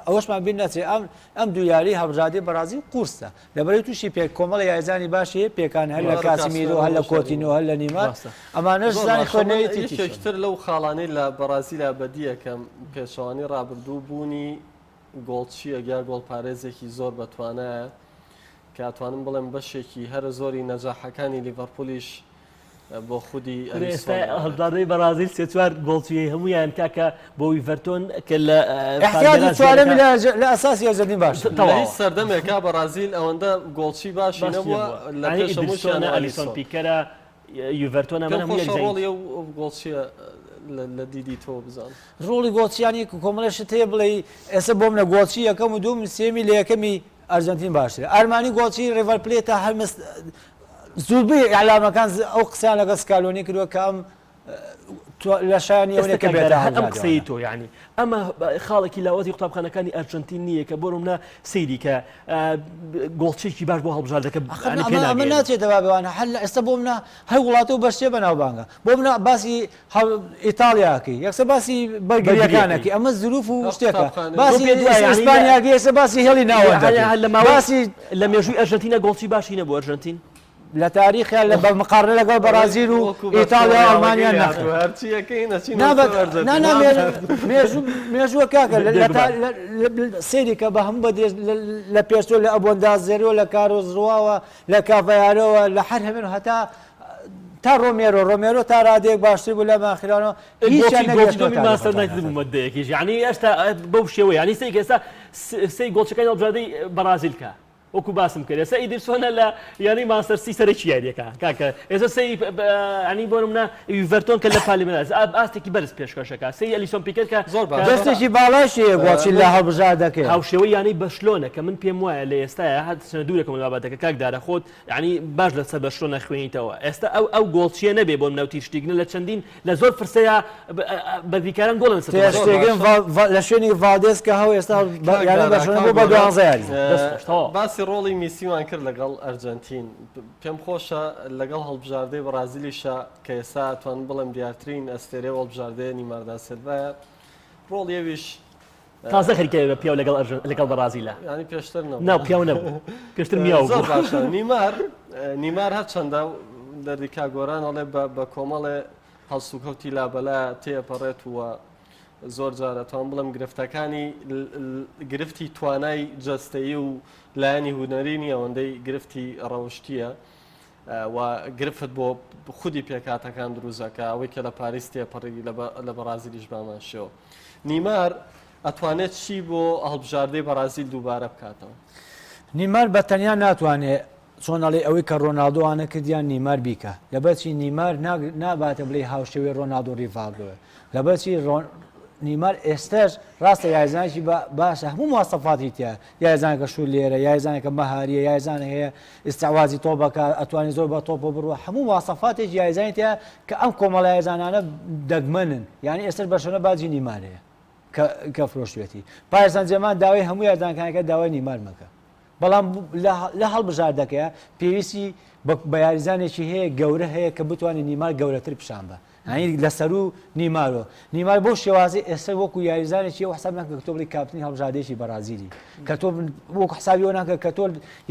ئەوەشمان بیر نەچێ ئەم ئەم دوو یاری هەڵبژاردەی بەرازیل قورسە لەبەرەی تووشی پێک کۆمەڵی یاریزانی باشی هەیە پێکان هەر لە نیمار و کاسیمیرۆ کاسمیرۆ هەر لە بەشداری کۆتینۆ هەر لە نیمار ڕاستە ئەمانەش زۆر زانی باشە من خوێندنەوەی تیتی یەکێک چۆنە تر لەو خاڵانەی لە بەڕازیلا بەدیەکەم پێچەوانەی ڕابردوو بوونی گۆڵچییەک یا گۆڵپارێزێکی زۆر بەتوانایە کە ئەتوانم بڵێم بەشێکی هەرە زۆری نەجاحەکانی لیڤەرپولیش بۆ خودی کورە ئێستا ئەلیسۆن هەڵبژاردەی بەڕازیل سێ چوار گۆڵچیی هەموویان کاکە بۆ ویڤەرتۆن کە لە احتیاجی پالمێراس چوارەمی یاریەکە لە لە ئەساسی ئەرجەنتین باشتر لە هیچ تەواوە سەردەمێکا بەڕازیل ئەوەندە گۆڵچی باشی باشی نەبووە نەبووە لە یعنی پێش هەمووشیان ئیدرسۆنە ئەلیسۆن ئەلیسۆن پیکەرە یوڤەرتۆن ئەمە پێم هەموو خۆشە یاریزانی ڕۆڵی ئەو گۆڵچییە لە دیدی تۆ بزانم. ڕۆڵی گۆڵچیانی کۆمەڵێ شت هەیە بڵێی ئێستا بۆ منە گۆڵچی یەکەم و دووەم و سێیەمی لە یەکەمی ئەرجەنتین باشترە ئەرمانی گۆڵچی ڕیڤەر پلێتە هەر مس زۆربەی ئیعلامەکان ئەو قسەیان لەگەڵ سکالۆنی کردووە کە ئەم لە شایانی ئەوە ئێستا نیە کە کاک بێتە دارا هەر ئەم قسەی هەڵبژاردەوانە. تۆ یعنی ئەمە خاڵێکی لاوازی قوتابخانەکانی ئەرجەنتین نییە کە بۆ نمونە سەیری کە گۆڵچێکی باش بۆ هەڵبژاردەکە ئەخر یعنی پێ ئەمە ئەمە ناگەیەنن. ناچێتە بابەوانە هەر لە ئێستا بۆ منە هەر وڵاتە و بەشتێ بەناوبانگە بۆ منە باسی ئیتاڵیاکەی یەکسەر باسی بەرگریەکانەکەی بەرگریەکەی. ئەمە زروف و هەر شتێکە قوتابخانەی. تۆ باسی پێت وایە یعنی لە ئیسپانیاکەی یەکسەر باسی هێڵی ناوەندەکەی هەر لە ماوەی باسی لە مێژووی ئەرجەنتینە گۆڵچی باشی نەبوو ئەرجەنتین لە تاریخیا لە بە مقارنە لەگەڵ بەرازیل و وەکو ئیتاڵیا و بەرچۆ ئەڵمانیا ڕیاڵەکەی نەخێر هاتووە هەرچیەکەی نەچینەوە نا سەر بە نا ئەرجەنتین نا مێژوو مێژووە کاکە لە لە تا بێگومان لە لە سەیری کە بە هەموو بە درێژ لە لە پێشتۆ لە ئەبۆندازێرۆ لە کارۆس ڕواوە لە کاڤایارۆوە لە هەر هەمێن هەتا تا ڕۆمێرۆ ڕۆمێرۆ تا رادەیەک باشتر بوو لە ماخیرانۆ هیچیان گۆڵچی گۆڵچی نەگەیشتووە دۆمی تا مانچستەر لە یونایتد بوو مەدەیەکیش یعنی هێشتا بەو شێوەیە یعنی سەیری کە ئێستا سەی گۆڵچەکانی هەڵبژاردەی بەڕازیل کە وەکو باسم کرد ئێستا ئیدرسۆنە لە یانەی مانچستەر سیتی سەرەکی یاریەکە کاکە ئێستا سەی ینی بۆ منە یوڤەرتۆن کە لە پالیمراز ئاستێکی بەرز پێشکەشەکە سەی ئەلیسۆن پیکەر کە زۆر باشە دەستێکی باڵاشی هەیە گۆڵچی لە هەڵبژاردەکەی هاوشێوەی یانەی بەشلۆنە کە من پێم وایە لە ئێستایا هەر چەنە دوورەکەم لە بابەتەکە کاک دارە خۆت یعنی باش لەسەر بەشلۆنە خوێنیتەوە ئێستا ئەو ئەو گۆڵچیە نەبێ بۆ منە و تیرشتیگنە لە چەندین لە زۆر فرسەیە بەرگریکاران گۆڵیان لەسەر تۆمار کردووە. تێر شتێگن لە شوێنی ڤالدێز کە هەو ئێستا کاک یانەی دارا بەرشلۆنە کاک بوو بە گۆران دوانزە یاریزان. دەست خۆش تەواو. باسی ڕۆڵی میسیمان کرد لەگەڵ ئەرجەنتین پێم خۆشە لەگەڵ هەڵبژاردەی بەڕازیلیشا کە ئێستا ئەتوانم بڵێم دیارترین ئەستێرەی ئەو هەڵبژاردەیە نیمار دا سێلڤایە ڕۆڵی ئەویش تازە خەریکە بە پیاو لەگەڵ ئەرژەن لەگەڵ بەڕازیلە یانی پێشتر نەبوو نا پیاو نەبوو پێشتر میاو زۆر بوو باشە نیمار نیمار هەرچەندە دەردی کاک گۆران ئەڵێ بە بە کۆمەڵێ هەڵسوکەوتی لابەلا تێپەڕێت و زۆر جارە توان بڵێم گرفتەکانی گرفتی توانای جەستەیی و لایەنی هونەری نییە ئەوەندەی گرفتی ڕەوشتیە و گرفت بۆ خودی پێکهاتەکان دروست ئەکا ئەوەی کە لە پاریس تێپەڕی لە بەڕازیلیش بامان شێوە نیمار ئەتوانێت چی بۆ هەڵبژاردەی بەڕازیل دووبارە بکاتەوە؟ نیمار بە تەنیا ناتوانێ چۆن ئەڵێی ئەوەی کە ڕۆناڵدۆ ئانە کردیان نیمار بیکا لەبەرچی نیمار ناباتە بڵێی هاوشێوەی ڕۆناڵدۆ ڕیڤاڵدۆیە لەبەرچی نیمار ئێستاش ڕاستە یاریزانێکی باشە هەموو مواسەفاتی تیا یاریزانەکە شووت لێرە یاریزانەکە مەهاریە یاریزانە هەیە ئیستعوازی تۆپ بکا ئەتوانێت زۆر بە تۆپەوە بڕوا هەموو مواسەفاتێکی یاریزانی تیا کە ئەم کۆمەڵە یاریزانانە دەگمەنن یعنی ئێستاش بەرشەلۆنە باجی نیمار هەیە. کە کە فرۆشتوێتی. پاریس سان جێرمان داوای هەموو یاریزانەکانەکە داوای نیمار مەکە. بەڵام لە هەڵبژاردەکەیە پێویستی بە یاریزانێکی هەیە گەورە هەیە کە بتوانێت نیمار گەورەتر پیشان بە. یانی لە سەروو نیمارۆ. نیمار بەو شێوازەی ئێستا وەکو یاریزانێکی ئەو حساب ناکە کە تۆ بڵێی کاپتنی هەڵبژاردەیەکی بەڕازیلی کە تۆ وەکو حسابی ئەوە ناکە کە تۆ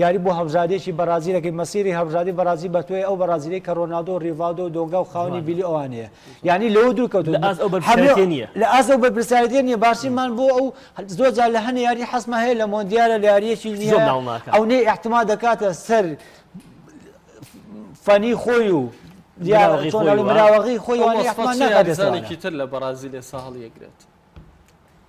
یاری بۆ هەڵبژاردەیەکی بەڕازیل دەکەی مەسیری هەڵبژاردەی بەڕازیل بە تۆی ئەو بەڕازیلەی کە ڕۆناڵدۆ و ڕیڤاڵدۆ و دۆنگا و خاوەنی بیلی ئەوانەیە یانی لەوە دوور کەوتووە لە ئاست ئەو بەرپرسیارێتیە نییە. لە ئاست ئەو بەرپرسیارێتیە نییە باشترینمان بۆ ئەو زۆر جار لە هەنێ یاری حەزمان هەیە لە مۆندیالە لە یارییەکی زۆر نییە ناڵ ناکا. ئەونەی ئیعتماد دەکاتە سەر فەنی خۆی و مراوەغی خۆی و مراوەغی خۆی ئەو وانەی وەسفە ئەحمەد چ ناکات یاریزانێکی تر لە بەرازیل ئێستا هەڵیەگرێت؟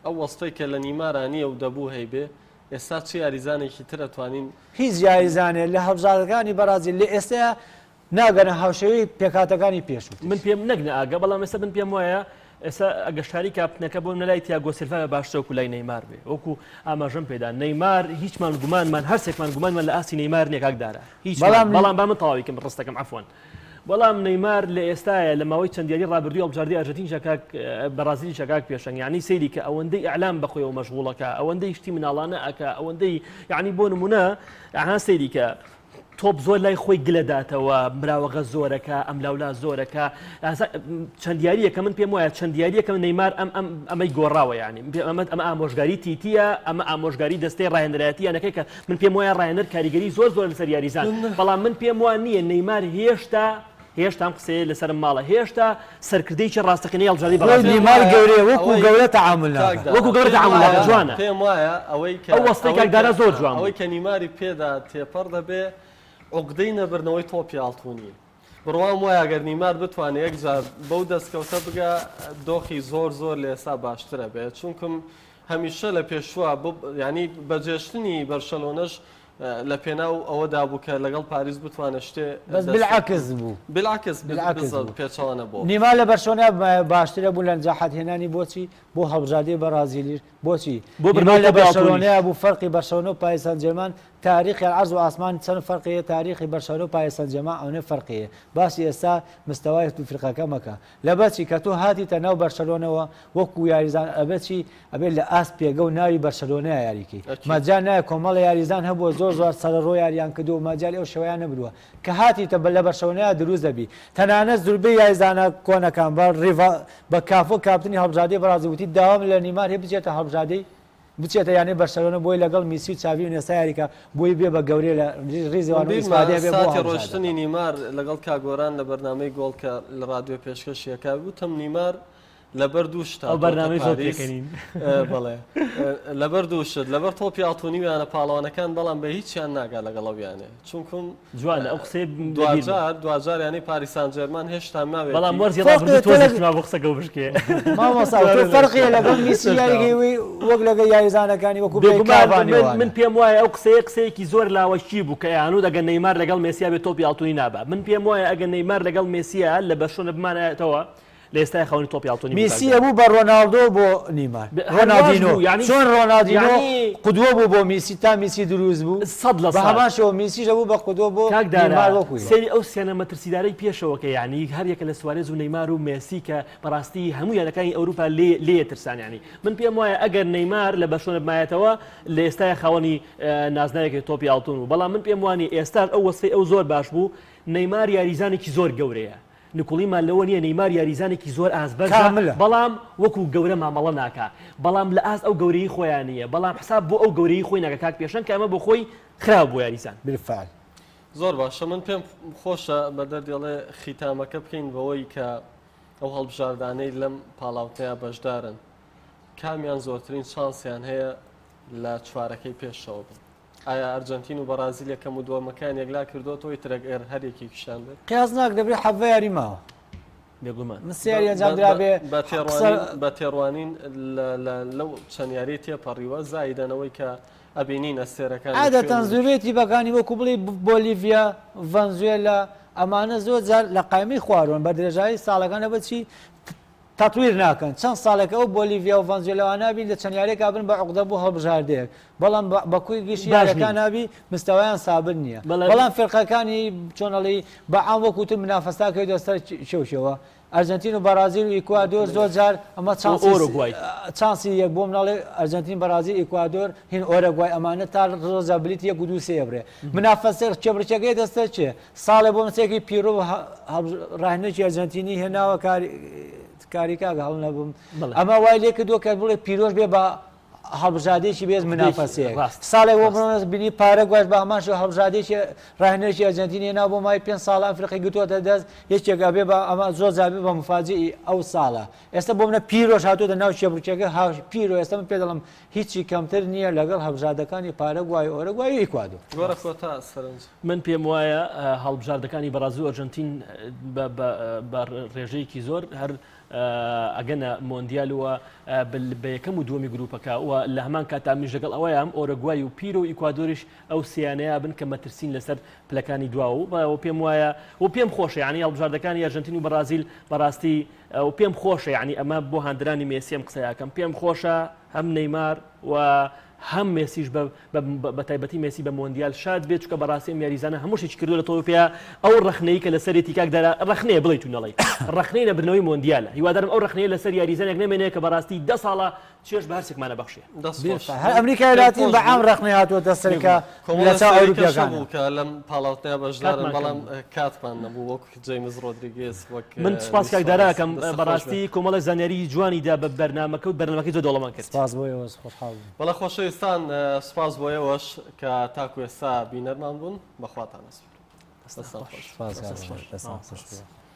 ئەو وەسفەی کە لە نیمارا نییە و دەبوو هەیبێ، ئێستا چ یاریزانێکی تر ئەتوانین؟ هیچ یاریزانێ لە هەڵبژاردەکانی بەرازیل لە ئێستایا ناگەنە هاوشێوەی پێکهاتەکانی پێشووتر. من پێم نەک نەئاگا بەڵام ئێستا من پێم وایە ئێستا گەشتاری کاپتنەکە بۆ لای تیاگۆ سیلڤا باشترە وەکو لای نەیمار بێ وەکو ئاماژەم پێدا نەیمار هیچمان گومانمان هەرسێکمان گومانمان لە ئاستی نەیمار نییە کاک دارا هیچ بەڵام بەڵام با من تەواوی کەم ڕستەکەم عەفوەن بەڵام نەیمار لە ئێستاە لە ماوەی چەند یاری ڕابردووی هەڵبژاردەی ئەرجەنتین کاک بەڕازیلی کاک پێشەنگ یعنی سەیری کە ئەوەندەی ئیعلام بەخۆیەوە مەشغوڵەکە ئەوەندەی شتی مناڵانە ئەکا ئەوەندەی یعنی بۆ نمونە ئەها سەیری کە تۆپ زۆر لای خۆی گلە داتەوە مراوەغە زۆرەکە ئەم لاولا زۆرەکە چەند یاریەکە من پێم وایە چەند یاریەکە نەیمار ئەم ئەم ئەمەی گۆڕاوە ینی ئەمە ئەمە ئامۆژگاری تیتیە ئەمە ئامۆژگاری دەستەی ڕاهێنەرایەتی یانەکەی کە من پێم وایە ڕاهێنەر کاریگەری زۆر زۆر لەسەر یاریزان بەڵام من پێم وان نییە نەیمار هێشتا هێشتا ئەم قسەیە لەسەرم ماڵە هێشتا سەرکردەیەکی ڕاستەقینەی هەڵبژاردەی خۆی بەڕازیل نیمار گەورەیە وەکو ئەوەی گەورە تەعامول کاک ناکا. دارا وەکو گەورە پێم تەعامول ناکا وایە جوانە پێم وایە ئەوەی کە ئەو وەستەی ئەوەی کاک کە دارا زۆر جوان ئەوەی بوو. کە نیماری پێدا تێپەڕ دەبێ عوقدەی نەبردنەوەی تۆپی ئاڵتونیە بڕوام وایە گەر نیمار بتوانێ یەک جار بەو دەستکەوتە بگا دۆخی زۆر زۆر لە ئێستا باشترە بێ چونکم هەمیشە لە پێشوە ینی بەجێشتنی بەرشەلۆنەش لە پێناو ئەوەدا بوو کە لەگەڵ پاریس بتوانێت شتێ بەس بالعکس بوو بالعکس بالعکس بوو. پێچەوانە بۆ نیمار لە بەرشۆنە باشترە بوو لە نجاحات هێنانی بۆچی بۆ هەڵبژاردەی بەڕازیلیش بۆچی بۆ نیمار بردنەوەی لە تۆپی ئاڵتونیش. بەرشەلۆنەیا بوو فەرقی بەرشەلۆنە و پاریس سان جێرمان تاریخیان عەرز و ئاسمان چەند فەرقی هەیە تاریخی بەرشەلۆنە و پاریس سان جێرمان ئەونە فەرقی هەیە باسی ئێستا مستەوای فیرقەکە مەکە لەبەرچی کە تۆ هاتیتە ناو بەرشەلۆنەوە وەکو یاریزان ئەبێ چی ئەبێ لە ئاست پێگە و ناوی بەرشەلۆنەیا یاریکەی ئەکید. مەجال نایە کۆمەڵە یاریزان هەبووە زۆر زۆر سەرەڕۆ یاریان کردووە و مەجالی ئەو شێوەیان نەبرووە کە هاتیتە بە لە بەرشەلۆنەیا دروست دەبی تەنانەت زوربەی یاریزانە کۆنەکان بە ڕیڤا بە کافۆ کاپتنی هەڵبژاردەی بەڕازیل وتی داوام لە نیمار هەیە بچێتە هەڵبژاردەی بچێتە یانەی بەرشەلۆنە بۆی لەگەڵ میسی و چاڤی و ئینێستا یاریکا بۆی بێ بە گەورەی لە ریزی من وان و بیرمە ئیسفادەی هەبێ بۆ ساتی هەڵبژاردەکە. ڕۆشتنی نیمار لەگەڵ کاک گۆران لە بەرنامەی گۆڵ کە لە ڕادیۆ پێشکەشی ئەکا وتم نیمار لەبەر دوو شت ئەو هاتووەتە بەرنامەی زۆر پاریس پێکەنین. بەڵێ لەبەر دوو شت لەبەر تۆپی ئاڵتونی و یانە پاڵەوانەکان بەڵام بە هیچیان ناگا لەگەڵ ئەو یانەیە چونکم جوانە ئەو قسەیە لەبیرمە. دواجار دواجار یانەی پاریس سان جێرمان هێشتا ماوێتی. بەڵام وەرزی فەرقی ڕابردوو تۆ تۆزێک لەگ تما بۆ قسەکەو بشکێ. مامۆستا تۆ فەرقی لەگەڵ میسی یاریگەی وەک لەگەڵ یاریزانەکانی وەکو بڵێی بێگومان کاڤانی من وانە. من پێم وایە ئەو قسەیە قسەیەکی زۆر لاوەکی بوو کە ئەیانوت ئەگەر نەیمار لەگەڵ مێسیا بێ تۆپی ئاڵتونی نابا من پێم وایە ئەگەر نەیمار لەگەڵ مێسیا لە بەرشۆنە بمانایەتەوە لە ئێستای خاوەنی تۆپی ئاڵتونی بوو کاک میسی دارا. ئەبوو بە ڕۆناڵدۆ بۆ نیمار. هەر واش ڕۆناڵدینۆ بوو یانی چۆن ڕۆناڵدینۆ یانی قودوە بوو بۆ میسی تا میسی دروست بوو سەد لە بە سەد. هەمان شێوە میسیش ئەبوو بە قودوە بۆ کاک دارا نیمار وەکو یە. سەیری ئەو سیانە مەترسیدارەی پێشەوە کە یانی هەر یەکە لە سوارێز و نەیمار و مێسی کە بەڕاستی هەموو یانەکانی ئەوروپا لێ لێ ترسان یانی من پێم وایە ئەگەر نەیمار لە بەرشلۆنە بمایەتەوە لە ئێستایا خاوەنی نازناوێکی تۆپی ئاڵتون بوو بەڵام من پێم وانیە ئێستاش ئەو وەسفەی ئەو زۆر باش بوو نەیمار یاریزانێکی زۆر گەورەیە نکوڵیمان لەوە نییە نەیمار یاریزانێکی زۆر ئاست بەرزە کاملە. بەڵام وەکو گەورە مامەڵە ناکا بەڵام لە ئاست ئەو گەورەیی خۆیا نییە بەڵام حساب بۆ ئەو گەورەیی خۆی ناکا کاک پێشەنگ کە ئەمە بۆ خۆی خراپ بۆ یاریزان. بالفعل. زۆر باشە من پێم خۆشە بە دەردێڵێ خیتامەکە بکەین بەوەی کە ئەو هەڵبژاردانەی لەم پاڵاوتنەیە بەشدارن کامیان زۆرترین چانسیان هەیە لە چوارەکەی پێشەوە بن؟ ئایا ئەرجەنتین و بەڕازیل یەکەم و دووەمەکەیان یەکلا کردۆتەوە ئیتر ئەگەر هەر یەکێکیشیان بێت؟ قیاس ناکرێ برێ حەڤە یاری ماوە. بێگومان. من سێ یاری ئەنجام درابێ بە قسە تێڕوانین بە تێڕوانین لە لە لەو چەند یاریەی تێپەڕیوە زایدەن ئەوەی کە ئەبینین ئەستێرەکان لە کوێن عادەتەن و زۆربەی تیپەکانی وەکو بڵێی بۆلیڤیا، ڤەنزوێلا ئەمانە زۆر جار لە قایمەی خواروەن بە درێژایی ساڵەکان لەبەر چی؟ تەتویر ناکەن چەند ساڵێکە ئەو بۆلیڤیا و ڤەنزوێلاوە نابین لە چەند یاریەکا بن بە عوقدە بۆ هەڵبژاردەیەک بەڵام بە کۆی گشتی باش یاریەکان نین. نابی مستەوایان سابت نییە بەڵێ. بەڵام فیرقەکانی چۆن ئەڵێی بە عام وەکو تر منافەسا کەویتە سەر شێو شێوە ئەرجەنتین و بەرازیل و ئیکوادۆر زۆر جار ئەمە و چانسی ئۆرۆگوای. چانسی یەک بۆ مناڵێ ئەرجەنتین بەرازیل ئیکوادۆر هین ئۆرەگوای ئەمانە تا زۆر جار بلیتی یەک و دوو سێ بڕێ منافەسە کێبڕکێکەی دەستە چێ ساڵێ بۆ مسێکی پیرۆ ڕاهێنەرێکی ئەرجەنتینی هێناوە کاری کاری کاک هەڵنەبم ئەمە وای لێ کردووە کە بڵێ پیرۆش بێ بە هەڵبژاردەیەکی بێز منافەسەیەک ساڵێک بۆ بڕۆنەس بینی پارە گواش بە هەمان شێوە هەڵبژاردەیەکی ڕاهێنەرێکی ئەرجەنتینی هێناوە بۆ ماوەی پێنج ساڵە ئەم فرقی گرتووەتە دەست یەکێک ئەبێ بە ئەمە زۆر جار بێ بە مفاجئی ئەو ساڵە ئێستا بۆ منە پیرۆش هاتووەتە ناو کێبڕکێکە هاوش پیرۆ ئێستا من پێ دەڵێم هیچی کەمتر نییە لەگەڵ هەڵبژاردەکانی پارەگوای و ئۆرەگوای و ئیکوادۆر. گۆرە کۆتا سەرنج. من پێم وایە هەڵبژاردەکانی بەڕازیل و ئەرجەنتین بە ڕێژەیەکی زۆر هەر ئەگەنە مۆندیال و بە یەکەم و دووەمی گروپەکە و لە هەمان کاتا منیش لەگەڵ ئەوەیام ئۆرەگوای و پیرۆ و ئیکوادۆریش ئەو سیانەیە بن کە مەترسین لەسەر پلەکانی دوا و پێم وایە و پێم خۆشە یعنی هەڵبژاردەکانی ئەرجەنتین و بەڕازیل بەڕاستی و پێم خۆشە یعنی ئەمە بۆ هاندرانی مێسی ئەم قسەیەکەم پێم خۆشە هەم نەیمار و هەم مێسیش بە بە تایبەتی مێسی بە مۆندیال شاد بێت چونکە بەڕاستی ئەم یاریزانە هەموو شتێکی کردووە لە تۆپی پێ ئەو ڕەخنەی کە لەسەرێتی کاک دارا ڕەخنەیە بڵێیت و نەڵێیت ڕەخنەی نەبردنەوەی مۆندیالە هیوادارم ئەو ڕەخنەیە لەسەر یاریزانێک نەمێنێ کە بەڕاستی دە ساڵە چێژ بە هەرسێکمان ئەبەخشێ. دەست خۆش. هەر ئەمریکای پێم لاتین خۆش بە عام بوو. ڕەخنەی هاتووەتە سەر کە کۆمەڵە لە چاو سەری کەش ئەوروپییەکانە. هەبوو کە لەم پاڵاوتنەیە بەشدارن کاتمان کەم بەڵام بوو. کاتمان نەبوو وەک جەیمس ڕۆدریگێز وەک من سوپاس لویس کاک دارا سوارێز. ئەکەم دەستت خۆش بێت. بەڕاستی کۆمەڵێک زانیاری جوانی دا بە بەرنامەکە و بەرنامەکەی زۆر دەوڵەمەند کرد. سپاس بۆ ئێوەش خۆشحاڵ بووم. بەڵێ خۆشەویستان سوپاس بۆ ئێوەش کە تاکو ئێستا بینەرمان بوون بەخواتان ئەسپێرم. دەستتان دەستتان خۆش. خۆش. سپاس کاک دەستت دارا. خۆش. دەستتان مامۆستا خۆش. سپاس.